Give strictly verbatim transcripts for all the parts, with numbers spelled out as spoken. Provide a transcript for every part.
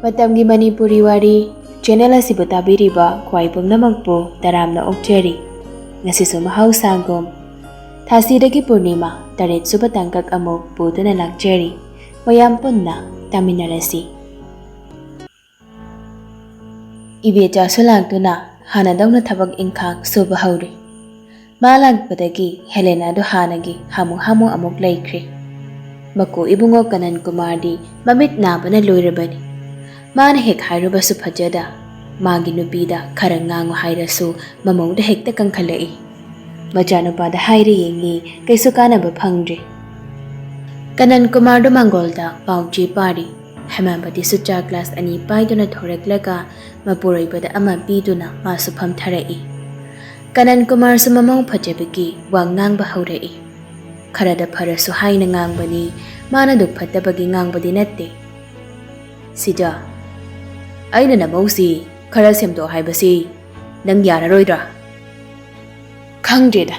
ꯃꯇꯝꯒꯤ ꯃꯅꯤꯄꯨꯔꯤ ꯋꯥꯔꯤ ꯆꯦꯅꯦꯜ ꯑꯁꯤꯕꯨ ꯇꯥꯕꯤꯔꯤꯕ ꯈ꯭ꯋꯥꯏ ꯄꯨꯝꯅꯃꯛꯄꯨ ꯇꯔꯥꯝꯅ ꯑꯣꯛꯆꯔꯤ꯫ ꯉꯁꯤꯁꯨ ꯃꯍꯧꯁꯥꯒꯨꯝ ꯊꯥꯁꯤꯗꯒꯤ ꯄꯨꯔꯅꯤꯃꯥ ꯇꯔꯦꯠ ꯁꯨꯕ ꯇꯥꯡꯀꯛ ꯑꯃꯨꯛ ꯄꯨꯗꯨꯅ ꯂꯥꯛꯆꯔꯤ꯫ ꯃꯌꯥꯝ ꯄꯨꯟꯅ ꯇꯥꯃꯤꯟꯅꯔꯁꯤ꯫ ꯏꯕꯦꯆꯥꯁꯨ ꯂꯥꯛꯇꯨꯅ ꯍꯥꯟꯅꯗꯧꯅ ꯊꯕꯛ ꯏꯪꯈꯥꯡ ꯁꯨꯕ ꯍꯧꯔꯦ꯫ ꯃꯥ ꯂꯥꯛꯄꯗꯒꯤ ꯍꯦꯂꯦꯅꯥꯗꯨ ꯍꯥꯟꯅꯒꯤ ꯍꯥꯃꯨ ꯍꯥꯃꯨ ꯑꯃꯨꯛ ꯂꯩꯈ꯭ꯔꯦ꯫ ꯃꯀꯨ ꯏꯕꯨꯡꯉꯣ ꯀꯅꯟ ꯀꯨꯃꯥꯔꯗꯤ ꯃꯃꯤꯠ ꯅꯥꯕꯅ ꯂꯣꯏꯔꯕꯅꯤ꯫ ꯃꯥꯅ ꯍꯦꯛ ꯍꯥꯏꯔꯨꯕꯁꯨ ꯐꯖꯗ, ꯃꯥꯒꯤ ꯅꯨꯄꯤꯗ ꯈꯔ ꯉꯥꯡꯉꯨ ꯍꯥꯏꯔꯁꯨ ꯃꯃꯧꯗ ꯍꯦꯛꯇ ꯀꯟꯈꯠꯂꯛꯏ꯫ ꯃꯆꯥꯅꯨꯄꯥꯗ ꯍꯥꯏꯔꯦ ꯌꯦꯡꯉꯤ, ꯀꯩꯁꯨ ꯀꯥꯟꯅꯕ ꯐꯪꯗ꯭ꯔꯦ꯫ ꯀꯅꯟ ꯀꯨꯃꯥꯔꯗꯨ ꯃꯥꯡꯒꯣꯜꯗ ꯄꯥꯎ ꯆꯦ ꯄꯥꯔꯤ꯫ ꯍꯦꯃꯥꯕꯇꯤꯁꯨ ꯆꯥ ꯒ꯭ꯂꯥꯁ ꯑꯅꯤ ꯄꯥꯏꯗꯨꯅ ꯊꯣꯔꯛꯂꯒ ꯃꯄꯨꯔꯣꯏꯕꯗ ꯑꯃ ꯄꯤꯗꯨꯅ ꯃꯥꯁꯨ ꯐꯝꯊꯔꯛꯏ꯫ ꯀꯅꯟ ꯀꯨꯃꯥꯔꯁꯨ ꯃꯃꯧ ꯐꯖꯕꯒꯤ ꯋꯥ ꯉꯥꯡꯕ ꯍꯧꯔꯛꯏ꯫ ꯈꯔꯗ ꯐꯔꯁꯨ ꯍꯥꯏꯅ ꯉꯥꯡꯕꯅꯤ, ꯃꯥꯅ ꯗꯨꯛ ꯐꯠꯇꯕꯒꯤ ꯉꯥꯡꯕꯗꯤ ꯅꯠꯇꯦ꯫ ꯁꯤꯗ, ꯑꯩꯅ ꯅꯃꯧꯁꯤ ꯈꯔ ꯁꯦꯝꯗꯣꯛ ꯍꯥꯏꯕꯁꯤ ꯅꯪ ꯌꯥꯔꯔꯣꯏꯗ꯭ꯔꯥ? ꯈꯪꯗ꯭ꯔꯦꯗ,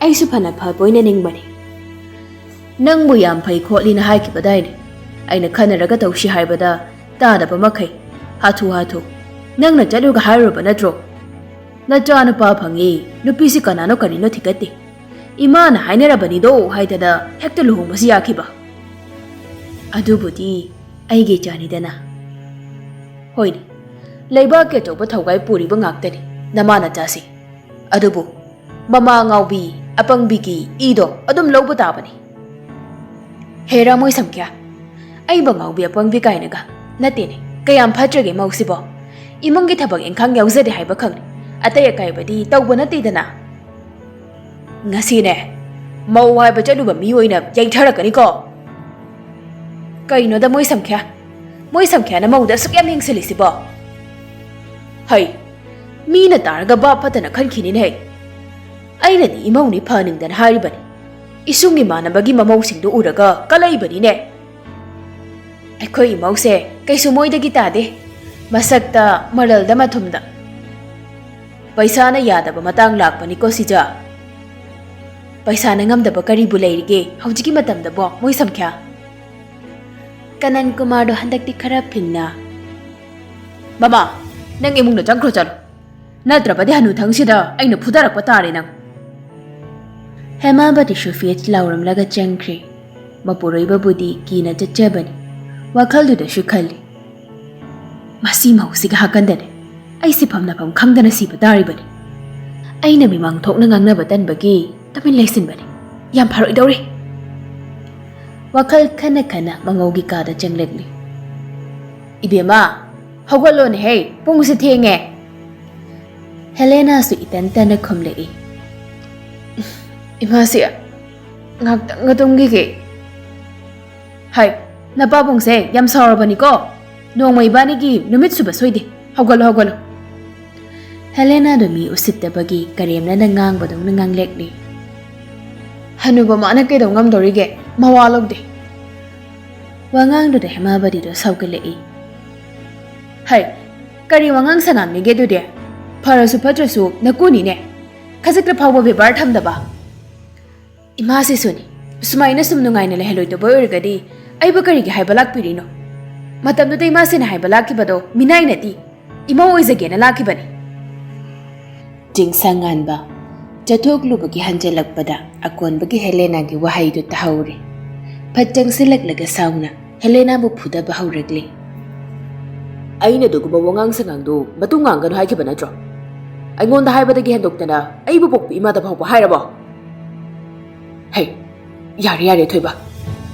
ꯑꯩꯁꯨ ꯐꯅ ꯐꯕ ꯑꯣꯏꯅ ꯅꯤꯡꯕꯅꯤ꯫ ꯅꯪꯕꯨ ꯌꯥꯝ ꯐꯩ ꯈꯣꯠꯂꯤꯅ ꯍꯥꯏꯈꯤꯕꯗꯥꯏꯅꯦ? ꯑꯩꯅ ꯈꯟꯅꯔꯒ ꯇꯧꯁꯤ ꯍꯥꯏꯕꯗ ꯇꯥꯗꯕ ꯃꯈꯩ ꯍꯥꯊꯨ ꯍꯥꯊꯨ ꯅꯪꯅ ꯆꯠꯂꯨꯒ ꯍꯥꯏꯔꯨꯔꯕ ꯅꯠꯇ꯭ꯔꯣ? ꯅꯆꯥ ꯅꯨꯄꯥ ꯐꯪꯉꯤ, ꯅꯨꯄꯤꯁꯤ ꯀꯅꯥꯅꯣ ꯀꯔꯤꯅꯣ ꯊꯤꯒꯠꯇꯦ꯫ ꯏꯃꯥꯅ ꯍꯥꯏꯅꯔꯕꯅꯤꯗꯣ ꯍꯥꯏꯗꯅ ꯍꯦꯛꯇ ꯂꯨꯍꯣꯡꯕꯁꯤ ꯌꯥꯈꯤꯕ꯫ ꯑꯗꯨꯕꯨꯗꯤ ꯑꯩꯒꯤ ꯏꯆꯥꯅꯤꯗꯅ꯫ ꯍꯣꯏꯅꯦ, ꯂꯩꯕꯥꯛꯀꯤ ꯑꯆꯧꯕ ꯊꯧꯒꯥꯏ ꯄꯨꯔꯤꯕ ꯉꯥꯛꯇꯅꯤ ꯅꯃꯥ ꯅꯆꯥꯁꯤ꯫ ꯑꯗꯨꯕꯨ ꯃꯃꯥ ꯉꯥꯎꯕꯤ ꯑꯄꯪꯕꯤꯒꯤ ꯏꯗꯣ ꯑꯗꯨꯝ ꯂꯧꯕ ꯇꯥꯕꯅꯤ꯫ ꯍꯦꯔꯥ ꯃꯣꯏ ꯁꯝꯈ꯭ꯌꯥ, ꯑꯩꯕꯨ ꯉꯥꯎꯕꯤ ꯑꯄꯪꯕꯤ ꯀꯥꯏꯅꯒ ꯅꯠꯇꯦꯅꯦ꯫ ꯀꯌꯥꯝ ꯐꯠꯇ꯭ꯔꯒꯦ ꯃꯧꯁꯤꯕꯣ? ꯏꯃꯨꯡꯒꯤ ꯊꯕꯛ ꯏꯪꯈꯥꯡ ꯌꯥꯎꯖꯗꯦ ꯍꯥꯏꯕ ꯈꯛꯅꯤ, ꯑꯇꯩ ꯑꯀꯥꯏꯕꯗꯤ ꯇꯧꯕ ꯅꯠꯇꯦꯗꯅ꯫ ꯉꯁꯤꯅꯦ, ꯃꯧ ꯍꯥꯏꯕ ꯆꯠꯂꯨꯕ ꯃꯤ ꯑꯣꯏꯅ ꯌꯩꯊꯔꯛꯀꯅꯤꯀꯣ꯫ ꯀꯩꯅꯣꯗ ꯃꯣꯏ ꯁꯝꯈ꯭ꯌꯥ? ꯃꯣꯏ ꯁꯝꯈ꯭ꯌꯥꯅ ꯃꯧꯗ ꯑꯁꯨꯛ ꯌꯥꯝ ꯌꯦꯡꯁꯤꯜꯂꯤꯁꯤꯕꯣ? ꯍꯩ, ꯃꯤꯅ ꯇꯥꯔꯒ ꯚꯥꯞ ꯐꯠꯇꯅ ꯈꯟꯈꯤꯅꯤꯅꯦ ꯍꯩ꯫ ꯑꯩꯅꯗꯤ ꯏꯃꯧꯅꯤ ꯐꯅꯤꯡꯗꯅ ꯍꯥꯏꯔꯤꯕꯅꯤ꯫ ꯏꯁꯨꯡ ꯏꯃꯥꯟꯅꯕꯒꯤ ꯃꯃꯧꯁꯤꯡꯗꯨ ꯎꯔꯒ ꯀꯂꯛꯏꯕꯅꯤꯅꯦ꯫ ꯑꯩꯈꯣꯏ ꯏꯃꯧꯁꯦ ꯀꯩꯁꯨ ꯃꯣꯏꯗꯒꯤ ꯇꯥꯗꯦ꯫ ꯃꯁꯛꯇ ꯃꯔꯜꯗ ꯃꯊꯨꯝꯗ꯫ ꯄꯩꯁꯥꯅ ꯌꯥꯗꯕ ꯃꯇꯥꯡ ꯂꯥꯛꯄꯅꯤꯀꯣ ꯁꯤꯖ꯫ ꯄꯩꯁꯥꯅ ꯉꯝꯗꯕ ꯀꯔꯤꯕꯨ ꯂꯩꯔꯤꯒꯦ ꯍꯧꯖꯤꯛꯀꯤ ꯃꯇꯝꯗꯕꯣ ꯃꯣꯏ ꯁꯝꯈ꯭ꯌꯥ? ꯀꯅꯟ ꯀꯨꯃꯥꯔꯗꯣ ꯍꯟꯗꯛꯇꯤ ꯈꯔ ꯐꯤꯡꯅ "ꯃꯃꯥ, ꯅꯪ ꯏꯃꯨꯡꯗ ꯆꯪꯈ꯭ꯔꯣ ꯆꯠꯂꯣ, ꯅꯠꯇ꯭ꯔꯕꯗꯤ ꯍꯅꯨꯊꯪꯁꯤꯗ ꯑꯩꯅ ꯐꯨꯊꯔꯛꯄ ꯇꯥꯔꯦ ꯅꯪ"꯫ ꯍꯦꯃꯥꯕꯇꯤꯁꯨ ꯐꯦꯠ ꯂꯥꯎꯔꯝꯂꯒ ꯆꯪꯈ꯭ꯔꯦ꯫ ꯃꯄꯨꯔꯣꯏꯕꯕꯨꯗꯤ ꯀꯤꯅ ꯆꯠꯆꯕꯅꯤ꯫ ꯋꯥꯈꯜꯗꯨꯗꯁꯨ ꯈꯜꯂꯤ, "ꯃꯁꯤ ꯃꯧꯁꯤꯒꯤ ꯍꯥꯀꯟꯗꯅꯦ ꯑꯩ ꯁꯤꯐꯝ ꯅꯐꯝ ꯈꯪꯗꯅ ꯁꯤꯕ ꯇꯥꯔꯤꯕꯅꯤ꯫ ꯑꯩꯅ ꯃꯤꯃꯥꯡ ꯊꯣꯛꯅ ꯉꯥꯡꯅꯕ ꯇꯟꯕꯒꯤ ꯇꯨꯃꯤꯟ ꯂꯩꯁꯤꯟꯕꯅꯤ꯫ ꯌꯥꯝ ꯐꯔꯣꯏꯗꯧꯔꯤ"꯫ ꯋꯥꯈꯜ ꯈꯟꯅ ꯈꯟꯅ ꯃꯃꯧꯒꯤ ꯀꯥꯗ ꯆꯪꯂꯛꯂꯤ꯫ "ꯏꯕꯦꯝꯃ, ꯍꯧꯒꯠꯂꯣꯅꯦꯍꯦ, ꯄꯨꯡꯁꯦ ꯊꯦꯡꯉꯦ"꯫ ꯍꯦꯂꯦꯅꯥꯁꯨ ꯏꯇꯟ ꯇꯟꯅ ꯈꯨꯝꯂꯛꯏ, "ꯏꯃꯥꯁꯤ, ꯉꯥꯏꯍꯥꯛꯇꯪꯒ ꯇꯨꯝꯈꯤꯒꯦ"꯫ "ꯍꯥꯏ, ꯅꯄꯥꯕꯨꯡꯁꯦ ꯌꯥꯝ ꯁꯥꯎꯔꯕꯅꯤꯀꯣ꯫ ꯅꯣꯡꯃ ꯏꯕꯥꯅꯤꯒꯤ ꯅꯨꯃꯤꯠ ꯁꯨꯕ ꯁꯣꯏꯗꯦ꯫ ꯍꯧꯒꯠꯂꯣ, ꯍꯧꯒꯠꯂꯣ"꯫ ꯍꯦꯂꯦꯅꯥꯗꯣ ꯃꯤ ꯎꯁꯤꯠꯇꯕꯒꯤ ꯀꯔꯦꯝꯅꯅ ꯉꯥꯡꯕꯗꯧꯅ ꯉꯥꯡꯂꯛꯂꯤ꯫ "ꯍꯅꯨꯕ ꯃꯥꯅ ꯀꯩꯗꯧ ꯉꯝꯗꯧꯔꯤꯒꯦ? ꯃꯋꯥ ꯂꯧꯗꯦ"꯫ ꯋꯥꯉꯥꯡꯗꯨꯗ ꯍꯦꯃꯥꯕꯗꯤꯗꯣ ꯁꯥꯎꯒꯠꯂꯛꯏ꯫ "ꯍꯩ, ꯀꯔꯤ ꯋꯥꯉꯥꯡ ꯁꯉꯥꯡꯅꯤꯒꯦ ꯑꯗꯨꯗꯤ? ꯐꯔꯁꯨ ꯐꯠꯇ꯭ꯔꯁꯨ ꯅꯀꯨꯅꯤꯅꯦ꯫ ꯈꯖꯤꯛꯇ ꯐꯥꯎꯕ ꯕꯦꯕꯥꯔ ꯊꯝꯗꯕ꯫ ꯏꯃꯥꯁꯤꯁꯨꯅꯤ, ꯁꯨꯃꯥꯏꯅ ꯁꯨꯝ ꯅꯨꯡꯉꯥꯏꯅ ꯂꯩꯍꯜꯂꯣꯏꯗꯕ ꯑꯣꯏꯔꯒꯗꯤ ꯑꯩꯕꯨ ꯀꯔꯤꯒꯤ ꯍꯥꯏꯕ ꯂꯥꯛꯄꯤꯔꯤꯅꯣ? ꯃꯇꯝꯗꯨꯗ ꯏꯃꯥꯁꯤꯅ ꯍꯥꯏꯕ ꯂꯥꯛꯈꯤꯕꯗꯣ ꯃꯤꯅꯥꯏ ꯅꯠꯇꯦ, ꯏꯃꯧ ꯑꯣꯏꯖꯒꯦꯅ ꯂꯥꯛꯈꯤꯕꯅꯤ"꯫ ꯆꯤꯡꯁꯥꯡ ꯉꯥꯟꯕ ꯆꯠꯊꯣꯛꯂꯨꯕꯒꯤ ꯍꯟꯖꯜꯂꯛꯄꯗ ꯑꯀꯣꯟꯕꯒꯤ ꯍꯦꯂꯦꯅꯥꯒꯤ ꯋꯥꯍꯩꯗꯨ ꯇꯥꯍꯧꯔꯦ꯫ ꯐꯠ ꯆꯪꯁꯤꯜꯂꯛꯂꯒ ꯁꯥꯎꯅ ꯍꯦꯂꯦꯅꯥꯕꯨ ꯐꯨꯗꯕ ꯍꯧꯔꯛꯂꯤ꯫ "ꯑꯩꯅ ꯑꯗꯨꯒꯨꯝꯕ ꯋꯥꯉꯥꯡ ꯁꯉꯥꯡꯗꯨ ꯃꯇꯨꯡ ꯉꯥꯡꯒꯅꯨ ꯍꯥꯏꯈꯤꯕ ꯅꯠꯇ꯭ꯔꯣ? ꯑꯩꯉꯣꯟꯗ ꯍꯥꯏꯕꯗꯒꯤ ꯍꯦꯟꯗꯣꯛꯇꯅ ꯑꯩꯕꯨ ꯄꯣꯛꯄ ꯏꯃꯥꯗ ꯐꯥꯎꯕ ꯍꯥꯏꯔꯕꯣ? ꯍꯩ, ꯌꯥꯔꯦ, ꯌꯥꯔꯦ, ꯊꯣꯏꯕ꯫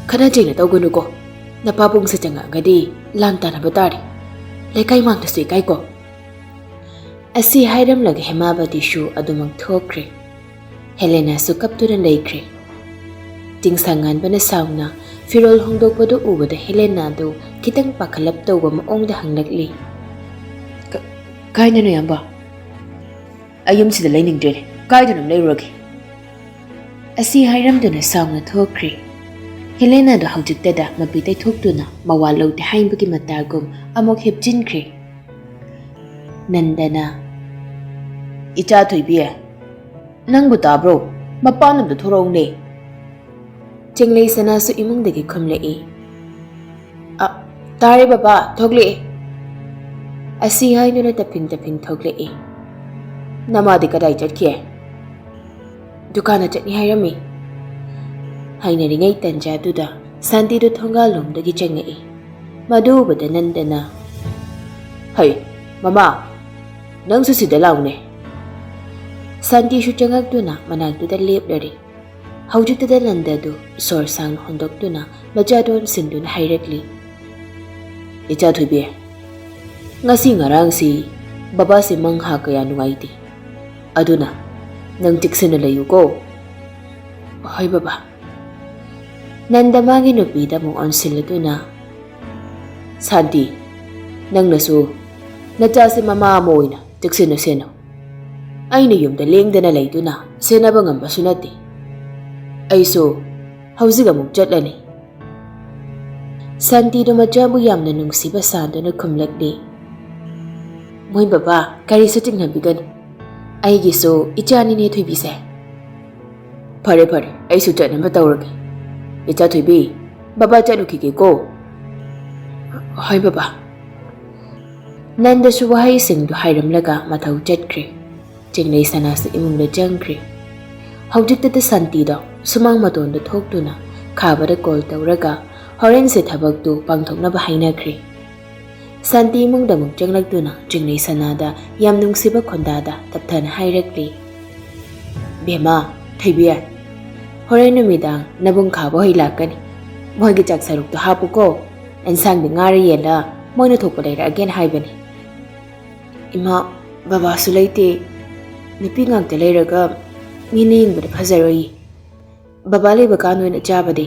ꯈꯠꯅ ꯆꯩꯅ ꯇꯧꯒꯅꯨꯀꯣ꯫ ꯅꯄꯥꯕꯨꯡꯁꯦ ꯆꯪꯉꯛꯑꯒꯗꯤ ꯂꯥꯟ ꯇꯥꯅꯕ ꯇꯥꯔꯦ꯫ ꯂꯩꯀꯥꯏ ꯃꯥꯡꯗꯁꯨ ꯏꯀꯥꯏꯀꯣ"꯫ ꯑꯁꯤ ꯍꯥꯏꯔꯝꯂꯒ ꯍꯦꯃꯥꯕꯇꯤꯁꯨ ꯑꯗꯨꯃꯛ ꯊꯣꯛꯈ꯭ꯔꯦ꯫ ꯍꯦꯂꯦꯅꯥꯁꯨ ꯀꯞꯇꯨꯅ ꯂꯩꯈ꯭ꯔꯦ꯫ ꯆꯤꯡꯁꯥꯡ ꯉꯥꯟꯕꯅ ꯁꯥꯎꯅ ꯐꯤꯔꯣꯜ ꯍꯣꯡꯗꯣꯛꯄꯗꯨ ꯎꯕꯗ ꯍꯦꯂꯦꯅꯥꯗꯨ ꯈꯤꯇꯪ ꯄꯥꯈꯠꯂꯞ ꯇꯧꯕ ꯃꯑꯣꯡꯗ ꯍꯪꯂꯛꯂꯤ꯫ "ꯀ-, ꯀꯥꯏꯗꯅꯣ, ꯏꯌꯥꯝꯕ? ꯑꯩ ꯌꯨꯝꯁꯤꯗ ꯂꯩꯅꯤꯡꯗ꯭ꯔꯦꯅꯦ꯫ ꯀꯥꯏꯗꯅꯣꯝ ꯂꯩꯔꯨꯔꯒꯦ"꯫ ꯑꯁꯤ ꯍꯥꯏꯔꯝꯗꯨꯅ ꯁꯥꯎꯅ ꯊꯣꯛꯈ꯭ꯔꯦ꯫ ꯍꯦꯂꯦꯅꯥꯗꯣ ꯍꯧꯖꯤꯛꯇꯗ ꯃꯄꯤ ꯇꯩꯊꯣꯛꯇꯨꯅ ꯃꯋꯥ ꯂꯧꯗꯦ ꯍꯥꯏꯕꯒꯤ ꯃꯇꯥꯒꯨꯝ ꯑꯃꯨꯛ ꯍꯤꯞꯆꯤꯟꯈ꯭ꯔꯦ꯫ ꯅꯟꯗꯅ, "ꯏꯆꯥ ꯊꯣꯏꯕꯤ, ꯅꯪꯕꯨ ꯇꯥꯕ꯭ꯔꯣ? ꯃꯄꯥꯟꯂꯣꯝꯗ ꯊꯣꯔꯛꯎꯅꯦ"꯫ ꯆꯤꯡꯂꯩ ꯁꯅꯥꯁꯨ ꯏꯃꯨꯡꯗꯒꯤ ꯈꯨꯝꯂꯛꯏ꯫ "ꯑ, ꯇꯥꯔꯦ ꯕꯕꯥ, ꯊꯣꯛꯂꯛꯑꯦ"꯫ ꯑꯁꯤ ꯍꯥꯏꯗꯨꯅ ꯇꯞꯐꯤꯡ ꯇꯞꯐꯤꯡ ꯊꯣꯛꯂꯛꯏ꯫ "ꯅꯃꯥꯗꯤ ꯀꯗꯥꯏ ꯆꯠꯈꯤ?" "ꯗꯨꯀꯥꯟꯗ ꯆꯠꯅꯤ ꯍꯥꯏꯔꯝꯃꯤ"꯫ ꯍꯥꯏꯅꯔꯤꯉꯩ ꯇꯟꯖꯥꯗꯨꯗ ꯁꯥꯟꯇꯤꯗꯨ ꯊꯣꯡꯒꯥꯜꯂꯣꯝꯗꯒꯤ ꯆꯪꯉꯛꯏ꯫ ꯃꯗꯨ ꯎꯕꯗ ꯅꯟꯗꯅ, "ꯍꯩ, ꯃꯃꯥ, ꯅꯪꯁꯨ ꯁꯤꯗ ꯂꯥꯛꯎꯅꯦ"꯫ ꯁꯥꯟꯇꯤꯁꯨ ꯆꯪꯉꯛꯇꯨꯅ ꯃꯅꯥꯛꯇꯨꯗ ꯂꯦꯞꯂꯔꯦ꯫ ꯍꯧꯖꯤꯛꯇꯗ ꯅꯟꯗꯗꯨ ꯁꯣꯔ ꯁꯥꯡꯅ ꯍꯣꯟꯗꯣꯛꯇꯨꯅ ꯃꯆꯥꯗꯣ ꯑꯣꯟꯁꯤꯟꯗꯨꯅ ꯍꯥꯏꯔꯛꯂꯤ, "ꯏꯆꯥ ꯊꯣꯏꯕꯤ, ꯉꯁꯤ ꯉꯔꯥꯡꯁꯤ ꯕꯕꯥꯁꯤ ꯃꯪꯍꯥ ꯀꯌꯥ ꯅꯨꯡꯉꯥꯏꯇꯦ꯫ ꯑꯗꯨꯅ ꯅꯪ ꯆꯦꯛꯁꯤꯟꯅ ꯂꯩꯌꯨꯀꯣ"꯫ "ꯍꯣꯏ ꯕꯕꯥ"꯫ ꯅꯟꯗ ꯃꯥꯒꯤ ꯅꯨꯄꯤꯗ ꯑꯃꯨꯛ ꯑꯣꯟꯁꯤꯜꯂꯗꯨꯅ, "ꯁꯥꯟꯇꯤ, ꯅꯪꯅꯁꯨ ꯅꯆꯥꯁꯤ ꯃꯃꯥ ꯑꯃ ꯑꯣꯏꯅ ꯆꯦꯛꯁꯤꯟꯅ ꯁꯦꯟꯅꯧ꯫ ꯑꯩꯅ ꯌꯨꯝꯗ ꯂꯦꯡꯗꯅ ꯂꯩꯗꯨꯅ ꯁꯦꯟꯅꯕ ꯉꯝꯕꯁꯨ ꯅꯠꯇꯦ꯫ ꯑꯩꯁꯨ ꯍꯧꯖꯤꯛ ꯑꯃꯨꯛ ꯆꯠꯂꯅꯤ"꯫ ꯁꯥꯟꯇꯤꯗꯨ ꯃꯆꯥꯕꯨ ꯌꯥꯝꯅ ꯅꯨꯡꯁꯤꯕ ꯁꯥꯗꯨꯅ ꯈꯨꯝꯂꯛꯂꯤ, "ꯃꯣꯏ ꯕꯕꯥ, ꯀꯔꯤꯁꯨ ꯆꯤꯡꯅꯕꯤꯒꯅꯨ꯫ ꯑꯩꯒꯤꯁꯨ ꯏꯆꯥꯅꯤꯅꯦ ꯊꯣꯏꯕꯤꯁꯦ"꯫ "ꯐꯔꯦ ꯐꯔꯦ, ꯑꯩꯁꯨ ꯆꯠꯅꯕ ꯇꯧꯔꯒꯦ꯫ ꯏꯆꯥ ꯊꯣꯏꯕꯤ, ꯕꯕꯥ ꯆꯠꯂꯨꯈꯤꯒꯦꯀꯣ"꯫ "ꯍꯣꯏ ꯕꯕꯥ"꯫ ꯅꯟꯗꯁꯨ ꯋꯥꯍꯩꯁꯤꯡꯗꯨ ꯍꯥꯏꯔꯝꯂꯒ ꯃꯊꯧ ꯆꯠꯈ꯭ꯔꯦ꯫ ꯆꯤꯡꯂꯩ ꯁꯅꯥꯁꯨ ꯏꯃꯨꯡꯗ ꯆꯪꯈ꯭ꯔꯦ꯫ ꯍꯧꯖꯤꯛꯇꯗ ꯁꯥꯟꯇꯤꯗꯣ ꯁꯨꯃꯥꯡ ꯃꯇꯣꯟꯗ ꯊꯣꯛꯇꯨꯅ ꯈꯥꯕꯗ ꯀꯣꯜ ꯇꯧꯔꯒ ꯍꯣꯔꯦꯟꯁꯦ ꯊꯕꯛꯇꯨ ꯄꯥꯡꯊꯣꯛꯅꯕ ꯍꯥꯏꯅꯈ꯭ꯔꯦ꯫ ꯁꯥꯟꯇꯤ ꯏꯃꯨꯡꯗ ꯑꯃꯨꯛ ꯆꯪꯂꯛꯇꯨꯅ ꯆꯤꯡꯂꯩ ꯁꯅꯥꯗ ꯌꯥꯝ ꯅꯨꯡꯁꯤꯕ ꯈꯣꯟꯗꯥꯗ ꯇꯞꯊꯅ ꯍꯥꯏꯔꯛꯂꯤ, "ꯕꯦꯝꯃ, ꯊꯣꯏꯕꯤ, ꯍꯣꯔꯦꯟ ꯅꯨꯃꯤꯗꯥꯡ ꯅꯕꯨꯡ ꯈꯥꯕ ꯍꯣꯏ ꯂꯥꯛꯀꯅꯤ꯫ ꯃꯣꯏꯒꯤ ꯆꯥꯛ ꯁꯔꯨꯛꯇꯣ ꯍꯥꯞꯄꯨꯀꯣ꯫ ꯑꯦꯟꯁꯥꯡꯗꯤ ꯉꯥꯔ ꯌꯦꯜꯂ ꯃꯣꯏꯅ ꯊꯣꯛꯄ ꯂꯩꯔꯛꯑꯒꯦꯅ ꯍꯥꯏꯕꯅꯤ"꯫ "ꯏꯃꯥ, ꯕꯕꯥꯁꯨ ꯂꯩꯇꯦ꯫ ꯅꯨꯄꯤ ꯉꯥꯛꯇ ꯂꯩꯔꯒ ꯃꯤꯅ ꯌꯦꯡꯕꯗ ꯐꯖꯔꯣꯏꯌꯦ꯫ ꯕꯕꯥ ꯂꯩꯕ ꯀꯥꯟ ꯑꯣꯏꯅ ꯆꯥꯕꯗꯤ"꯫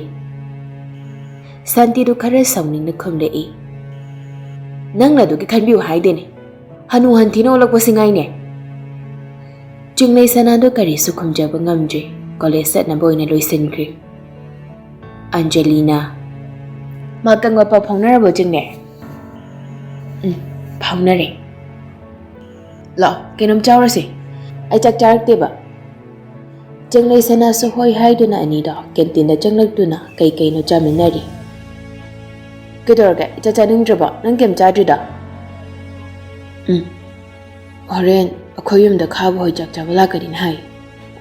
ꯁꯥꯟꯇꯤꯗꯨ ꯈꯔ ꯁꯥꯎꯅꯤꯡꯅ ꯈꯨꯝꯂꯛꯏ, "ꯅꯪꯅ ꯑꯗꯨꯒꯤ ꯈꯟꯕꯤꯌꯨ ꯍꯥꯏꯗꯦꯅꯦ꯫ ꯍꯅꯨ ꯍꯟꯊꯤꯅ ꯑꯣꯜꯂꯛꯄꯁꯤ ꯉꯥꯏꯅꯦ"꯫ ꯆꯤꯡꯂꯩ ꯁꯅꯥꯗꯣ ꯀꯔꯤꯁꯨ ꯈꯨꯝꯖꯕ ꯉꯝꯗ꯭ꯔꯦ꯫ ꯀꯣꯂꯦꯖ ꯆꯠꯅꯕ ꯑꯣꯏꯅ ꯂꯣꯏꯁꯤꯟꯈ꯭ꯔꯦ꯫ ꯑꯟꯖꯂꯤꯅ, "ꯃꯥ ꯀꯪꯕ ꯄꯥꯎ ꯐꯥꯎꯅꯔꯕꯣ ꯆꯤꯡꯂꯩ?" "ꯎꯝ, ꯐꯥꯎꯅꯔꯦ"꯫ "ꯂꯥꯛꯑꯣ, ꯀꯩꯅꯣꯝ ꯆꯥꯎꯔꯁꯦ꯫ ꯑꯩ ꯆꯥꯛ ꯆꯥꯔꯛꯇꯦꯕ"꯫ ꯆꯤꯡꯂꯩ ꯁꯅꯥꯁꯨ ꯍꯣꯏ ꯍꯥꯏꯗꯨꯅ ꯑꯅꯤꯗꯣ ꯀꯦꯟꯇꯤꯟꯗ ꯆꯪꯂꯛꯇꯨꯅ ꯀꯩ ꯀꯩꯅꯣ ꯆꯥꯃꯤꯟꯅꯔꯤ꯫ "ꯀꯩꯗꯧꯔꯒꯦ? ꯏꯆꯥ ꯆꯥꯅꯤꯡꯗ꯭ꯔꯕꯣ? ꯅꯪ ꯀꯩꯝ ꯆꯥꯗ꯭ꯔꯤꯗꯣ?" ꯎꯝ, ꯍꯣꯔꯦꯟ ꯑꯩꯈꯣꯏ ꯌꯨꯝꯗ ꯈꯥꯕ ꯍꯣꯏ ꯆꯥꯛ ꯆꯥꯕ ꯂꯥꯛꯀꯅꯤꯅ ꯍꯥꯏ꯫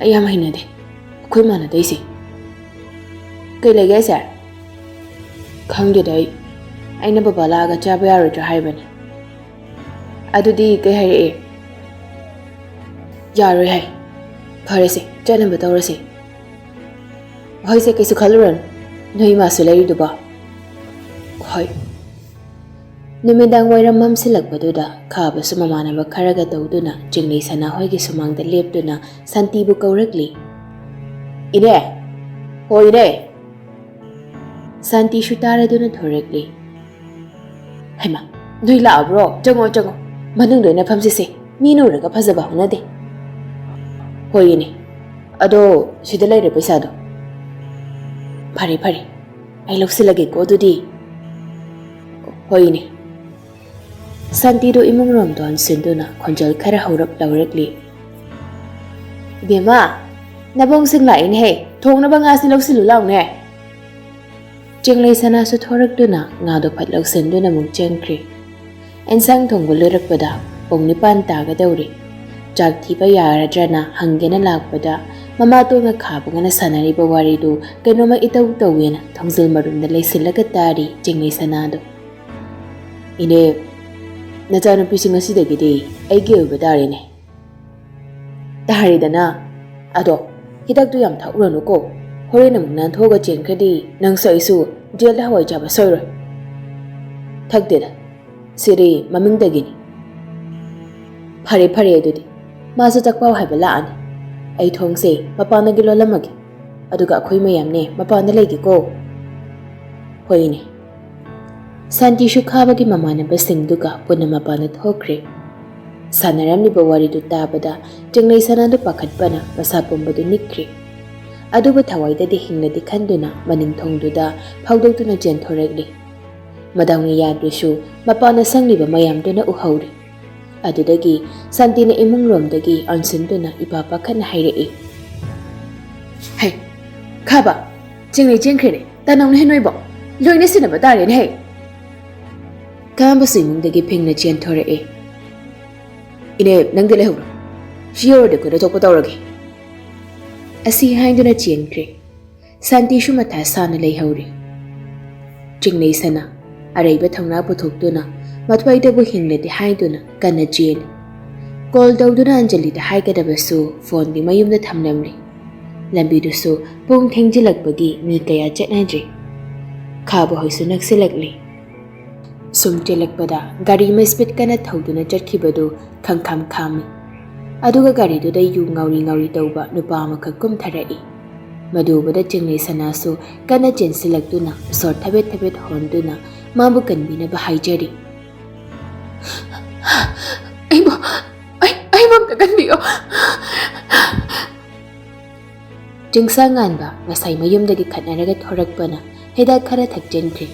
ꯑꯩ ꯌꯥꯝ ꯍꯩꯅꯗꯦ ꯑꯩꯈꯣꯏ ꯃꯥꯟꯅꯗꯩꯁꯦ꯫ ꯀꯩ ꯂꯩꯒꯦ ꯍꯥꯏꯁꯦ? ꯈꯪꯗꯦꯗ ꯑꯩ꯫ ꯑꯩꯅ ꯕꯕꯥ ꯂꯥꯛꯑꯒ ꯆꯥꯕ ꯌꯥꯔꯣꯏꯗ꯭ꯔꯥ ꯍꯥꯏꯕꯅꯤ꯫ ꯑꯗꯨꯗꯤ ꯀꯩ ꯍꯥꯏꯔꯛꯑꯦ? ꯌꯥꯔꯣꯏ ꯍꯥꯏ꯫ ꯐꯔꯦꯁꯦ, ꯆꯠꯅꯕ ꯇꯧꯔꯁꯦ꯫ ꯍꯣꯏꯁꯦ, ꯀꯩꯁꯨ ꯈꯜꯂꯨꯔꯅꯨ꯫ ꯅꯣꯏ ꯏꯃꯥꯁꯨ ꯂꯩꯔꯤꯗꯨꯕꯣ? ꯍꯣꯏ꯫ ꯅꯨꯃꯤꯗꯥꯡ ꯋꯥꯏꯔꯝ ꯃꯝꯁꯤꯜꯂꯛꯄꯗꯨꯗ ꯈꯥꯕꯁꯨ ꯃꯃꯥꯟꯅꯕ ꯈꯔꯒ ꯇꯧꯗꯨꯅ ꯆꯤꯡꯂꯩ ꯁꯅꯥ ꯍꯣꯏꯒꯤ ꯁꯨꯃꯥꯡꯗ ꯂꯦꯞꯇꯨꯅ ꯁꯥꯟꯇꯤꯕꯨ ꯀꯧꯔꯛꯂꯤ꯫ "ꯏꯅꯦ! ꯍꯣ ꯏꯅꯦ!" ꯁꯥꯟꯇꯤꯁꯨ ꯇꯥꯔꯗꯨꯅ ꯊꯣꯔꯛꯂꯤ꯫ "ꯍꯩꯃꯥ, ꯅꯣꯏ ꯂꯥꯛꯑꯕ꯭ꯔꯣ? ꯆꯪꯉꯣ, ꯆꯪꯉꯣ꯫ ꯃꯅꯨꯡꯗ ꯑꯣꯏꯅ ꯐꯝꯁꯤꯁꯦ꯫ ꯃꯤꯅ ꯎꯔꯒ ꯐꯖꯕ ꯍꯧꯅꯗꯦ꯫" "ꯍꯣꯏ ꯏꯅꯦ꯫ ꯑꯗꯣ ꯁꯤꯗ ꯂꯩꯔꯦ ꯄꯩꯁꯥꯗꯣ꯫" "ꯐꯔꯦ, ꯐꯔꯦ꯫ ꯑꯩ ꯂꯧꯁꯤꯜꯂꯒꯦꯀꯣ ꯑꯗꯨꯗꯤ꯫" "ꯍꯣꯏ ꯏꯅꯦ꯫" ꯁꯥꯟꯇꯤꯗꯨ ꯏꯃꯨꯡ ꯔꯣꯝꯗ ꯑꯣꯟꯁꯤꯟꯗꯨꯅ ꯈꯣꯟꯖꯦꯜ ꯈꯔ ꯍꯧꯔꯞ ꯂꯧꯔꯛꯂꯤ꯫ "ꯏꯕꯦꯝꯃ, ꯅꯕꯣꯡꯁꯤꯡ ꯂꯥꯛꯏꯅꯦꯍꯦ, ꯊꯣꯡꯅꯕ ꯉꯥꯁꯤ ꯂꯧꯁꯤꯜꯂꯨ ꯂꯥꯎꯅꯦ꯫" ꯆꯤꯡꯂꯩ ꯁꯅꯥꯁꯨ ꯊꯣꯔꯛꯇꯨꯅ ꯉꯥꯗꯣ ꯐꯠ ꯂꯧꯁꯤꯟꯗꯨꯅ ꯑꯃꯨꯛ ꯆꯦꯟꯈ꯭ꯔꯦ꯫ ꯑꯦꯟꯁꯥꯡ ꯊꯣꯡꯕ ꯂꯣꯏꯔꯛꯄꯗ ꯄꯨꯡ ꯅꯤꯄꯥꯟ ꯇꯥꯒꯗꯧꯔꯦ꯫ ꯆꯥꯛ ꯊꯤꯕ ꯌꯥꯔꯗ꯭ꯔꯅ ꯍꯪꯒꯦꯅ ꯂꯥꯛꯄꯗ, ꯃꯃꯥꯇꯣꯟꯒ ꯈꯥꯕꯒꯅ ꯁꯥꯟꯅꯔꯤꯕ ꯋꯥꯔꯤꯗꯨ ꯀꯩꯅꯣꯝꯃ ꯏꯇꯧ ꯇꯧꯋꯦꯅ ꯊꯣꯡꯖꯤꯜ ꯃꯔꯨꯝꯗ ꯂꯩꯁꯤꯜꯂꯒ ꯇꯥꯔꯤ ꯆꯤꯡꯂꯩ ꯁꯅꯥꯗꯣ꯫ "ꯏꯅꯦ, ꯅꯆꯥꯅꯨꯄꯤꯁꯤ ꯉꯁꯤꯗꯒꯤꯗꯤ ꯑꯩꯒꯤ ꯑꯣꯏꯕ ꯇꯥꯔꯦꯅꯦ꯫" "ꯇꯥꯔꯦꯗꯅ꯫ ꯑꯗꯣ ꯍꯤꯗꯥꯛꯇꯨ ꯌꯥꯝ ꯊꯛꯎꯔꯅꯨꯀꯣ꯫ ꯍꯣꯔꯦꯟ ꯑꯃꯨꯛ ꯅꯥꯟꯊꯣꯛꯑꯒ ꯆꯦꯟꯈ꯭ꯔꯗꯤ ꯅꯪꯁꯨ ꯑꯩꯁꯨ ꯖꯦꯜꯗ ꯍꯋꯥꯏ ꯆꯥꯕ ꯁꯣꯏꯔꯣꯏ꯫" "ꯊꯛꯇꯦꯗ, ꯁꯤꯗꯤ ꯃꯃꯤꯡꯗꯒꯤꯅꯤ꯫" "ꯐꯔꯦ, ꯐꯔꯦ ꯑꯗꯨꯗꯤ꯫ ꯃꯥꯁꯨ ꯆꯥꯛꯄꯥꯎ ꯍꯥꯏꯕ ꯂꯥꯛꯑꯅꯤ꯫ ꯑꯩ ꯊꯣꯡꯁꯦ ꯃꯄꯥꯟꯗꯒꯤ ꯂꯣꯜꯂꯝꯃꯒꯦ꯫ ꯑꯗꯨꯒ ꯑꯩꯈꯣꯏ ꯃꯌꯥꯝꯅꯦ ꯃꯄꯥꯟꯗ ꯂꯩꯒꯦꯀꯣ꯫" "ꯍꯣꯏꯅꯦ꯫" ꯁꯥꯟꯇꯤꯁꯨ ꯈꯥꯕꯒꯤ ꯃꯃꯥꯟꯅꯕꯁꯤꯡꯗꯨꯒ ꯄꯨꯟꯅ ꯃꯄꯥꯟꯗ ꯊꯣꯛꯈ꯭ꯔꯦ꯫ ꯁꯥꯟꯅꯔꯝꯂꯤꯕ ꯋꯥꯔꯤꯗꯨ ꯇꯥꯕꯗ ꯆꯤꯡꯂꯩ ꯁꯅꯥꯗꯨ ꯄꯥꯈꯠꯄꯅ ꯃꯁꯥ ꯄꯨꯝꯕꯗꯨ ꯅꯤꯛꯈ꯭ꯔꯦ꯫ ꯑꯗꯨꯕꯨ ꯊꯋꯥꯏꯗꯗꯤ ꯍꯤꯡꯅꯗꯤ ꯈꯟꯗꯨꯅ ꯃꯅꯤꯡ ꯊꯣꯡꯗꯨꯗ ꯐꯥꯎꯗꯣꯛꯇꯨꯅ ꯆꯦꯟꯊꯣꯔꯛꯂꯤ꯫ ꯃꯗꯥꯎꯅ ꯌꯥꯗ꯭ꯔꯁꯨ ꯃꯄꯥꯟꯗ ꯁꯪꯂꯤꯕ ꯃꯌꯥꯝꯗꯨꯅ ꯎꯍꯧꯔꯦ꯫ ꯑꯗꯨꯗꯒꯤ ꯁꯥꯟꯇꯤꯅ ꯏꯃꯨꯡ ꯂꯣꯝꯗꯒꯤ ꯑꯣꯟꯁꯤꯟꯗꯨꯅ ꯏꯄꯥ ꯄꯥꯈꯠꯅ ꯍꯥꯏꯔꯛꯏ, "ꯍꯩ, ꯈꯥꯕ, ꯆꯤꯡꯂꯩ ꯆꯦꯟꯈ꯭ꯔꯦꯅꯦ, ꯇꯥꯅꯧꯅꯦꯍꯦ ꯅꯣꯏꯕꯣ, ꯂꯣꯏꯅ ꯁꯤꯟꯅꯕ ꯇꯥꯔꯦꯅꯦꯍꯦ!" ꯀꯥꯝꯕꯁꯨ ꯏꯃꯨꯡꯗꯒꯤ ꯐꯤꯡꯅ ꯆꯦꯟꯊꯣꯔꯛꯑꯦ꯫ "ꯏꯅꯦ, ꯅꯪꯗꯤ ꯂꯩꯍꯧꯔꯣ꯫ ꯁꯤ ꯌꯧꯔꯗꯤ ꯑꯩꯈꯣꯏꯗ ꯊꯣꯛꯄ ꯇꯧꯔꯒꯦ"꯫ ꯑꯁꯤ ꯍꯥꯏꯗꯨꯅ ꯆꯦꯟꯈ꯭ꯔꯦ꯫ ꯁꯥꯟꯇꯤꯁꯨ ꯃꯊꯥ ꯁꯥꯅ ꯂꯩꯍꯧꯔꯦ꯫ ꯆꯤꯡꯂꯩꯁꯅꯥ ꯑꯔꯩꯕ ꯊꯧꯅꯥ ꯄꯨꯊꯣꯛꯇꯨꯅ ꯃꯊ꯭ꯋꯥꯏꯗꯕꯨ ꯍꯤꯡꯂꯗꯤ ꯍꯥꯏꯗꯨꯅ ꯀꯟꯅ ꯆꯦꯜꯂꯤ꯫ ꯀꯣꯜ ꯇꯧꯗꯨꯅ ꯑꯟꯖꯂꯤꯗ ꯍꯥꯏꯒꯗꯕꯁꯨ ꯐꯣꯟꯗꯤ ꯃꯌꯨꯝꯗ ꯊꯝꯂꯝꯂꯦ꯫ ꯂꯝꯕꯤꯗꯨꯁꯨ ꯄꯨꯡ ꯊꯦꯡꯖꯤꯜꯂꯛꯄꯒꯤ ꯃꯤ ꯀꯌꯥ ꯆꯠꯅꯗ꯭ꯔꯦ꯫ ꯈꯥꯕ ꯍꯣꯏꯁꯨ ꯅꯛꯁꯤꯜꯂꯛꯂꯦ꯫ ꯁꯨꯝ ꯆꯦꯜꯂꯛꯄꯗ ꯒꯥꯔꯤ ꯑꯃ ꯁ꯭ꯄꯤꯗ ꯀꯟꯅ ꯊꯧꯗꯨꯅ ꯆꯠꯈꯤꯕꯗꯨ ꯈꯪꯈꯥꯝ ꯈꯥꯝꯃꯤ꯫ ꯑꯗꯨꯒ ꯒꯥꯔꯤꯗꯨꯗ ꯌꯨ ꯉꯥꯎꯔꯤ ꯉꯥꯎꯔꯤ ꯇꯧꯕ ꯅꯨꯄꯥ ꯑꯃꯈꯛ ꯀꯨꯝꯊꯔꯛꯏ꯫ ꯃꯗꯨ ꯎꯕꯗ ꯆꯤꯡꯂꯩꯁꯅꯥꯁꯨ ꯀꯟꯅ ꯆꯦꯟꯁꯤꯜꯂꯛꯇꯨꯅ ꯁꯣꯔ ꯊꯕꯦꯠ ꯊꯕꯦꯠ ꯍꯣꯟꯗꯨꯅ ꯃꯥꯕꯨ ꯀꯟꯕꯤꯅꯕ ꯍꯥꯏꯖꯔꯤ꯫ "ꯑꯩꯕꯨ, ꯑꯩ, ꯑꯩꯕꯨ ꯑꯝꯇ ꯀꯟꯕꯤꯌꯨ"꯫ ꯆꯤꯡꯁꯥꯡ ꯉꯥꯟꯕ ꯉꯁꯥꯏ ꯃꯌꯨꯝꯗꯒꯤ ꯈꯠꯅꯔꯒ ꯊꯣꯔꯛꯄꯅ ꯍꯤꯗꯥꯛ ꯈꯔ ꯊꯛꯆꯤꯟꯈ꯭ꯔꯦ꯫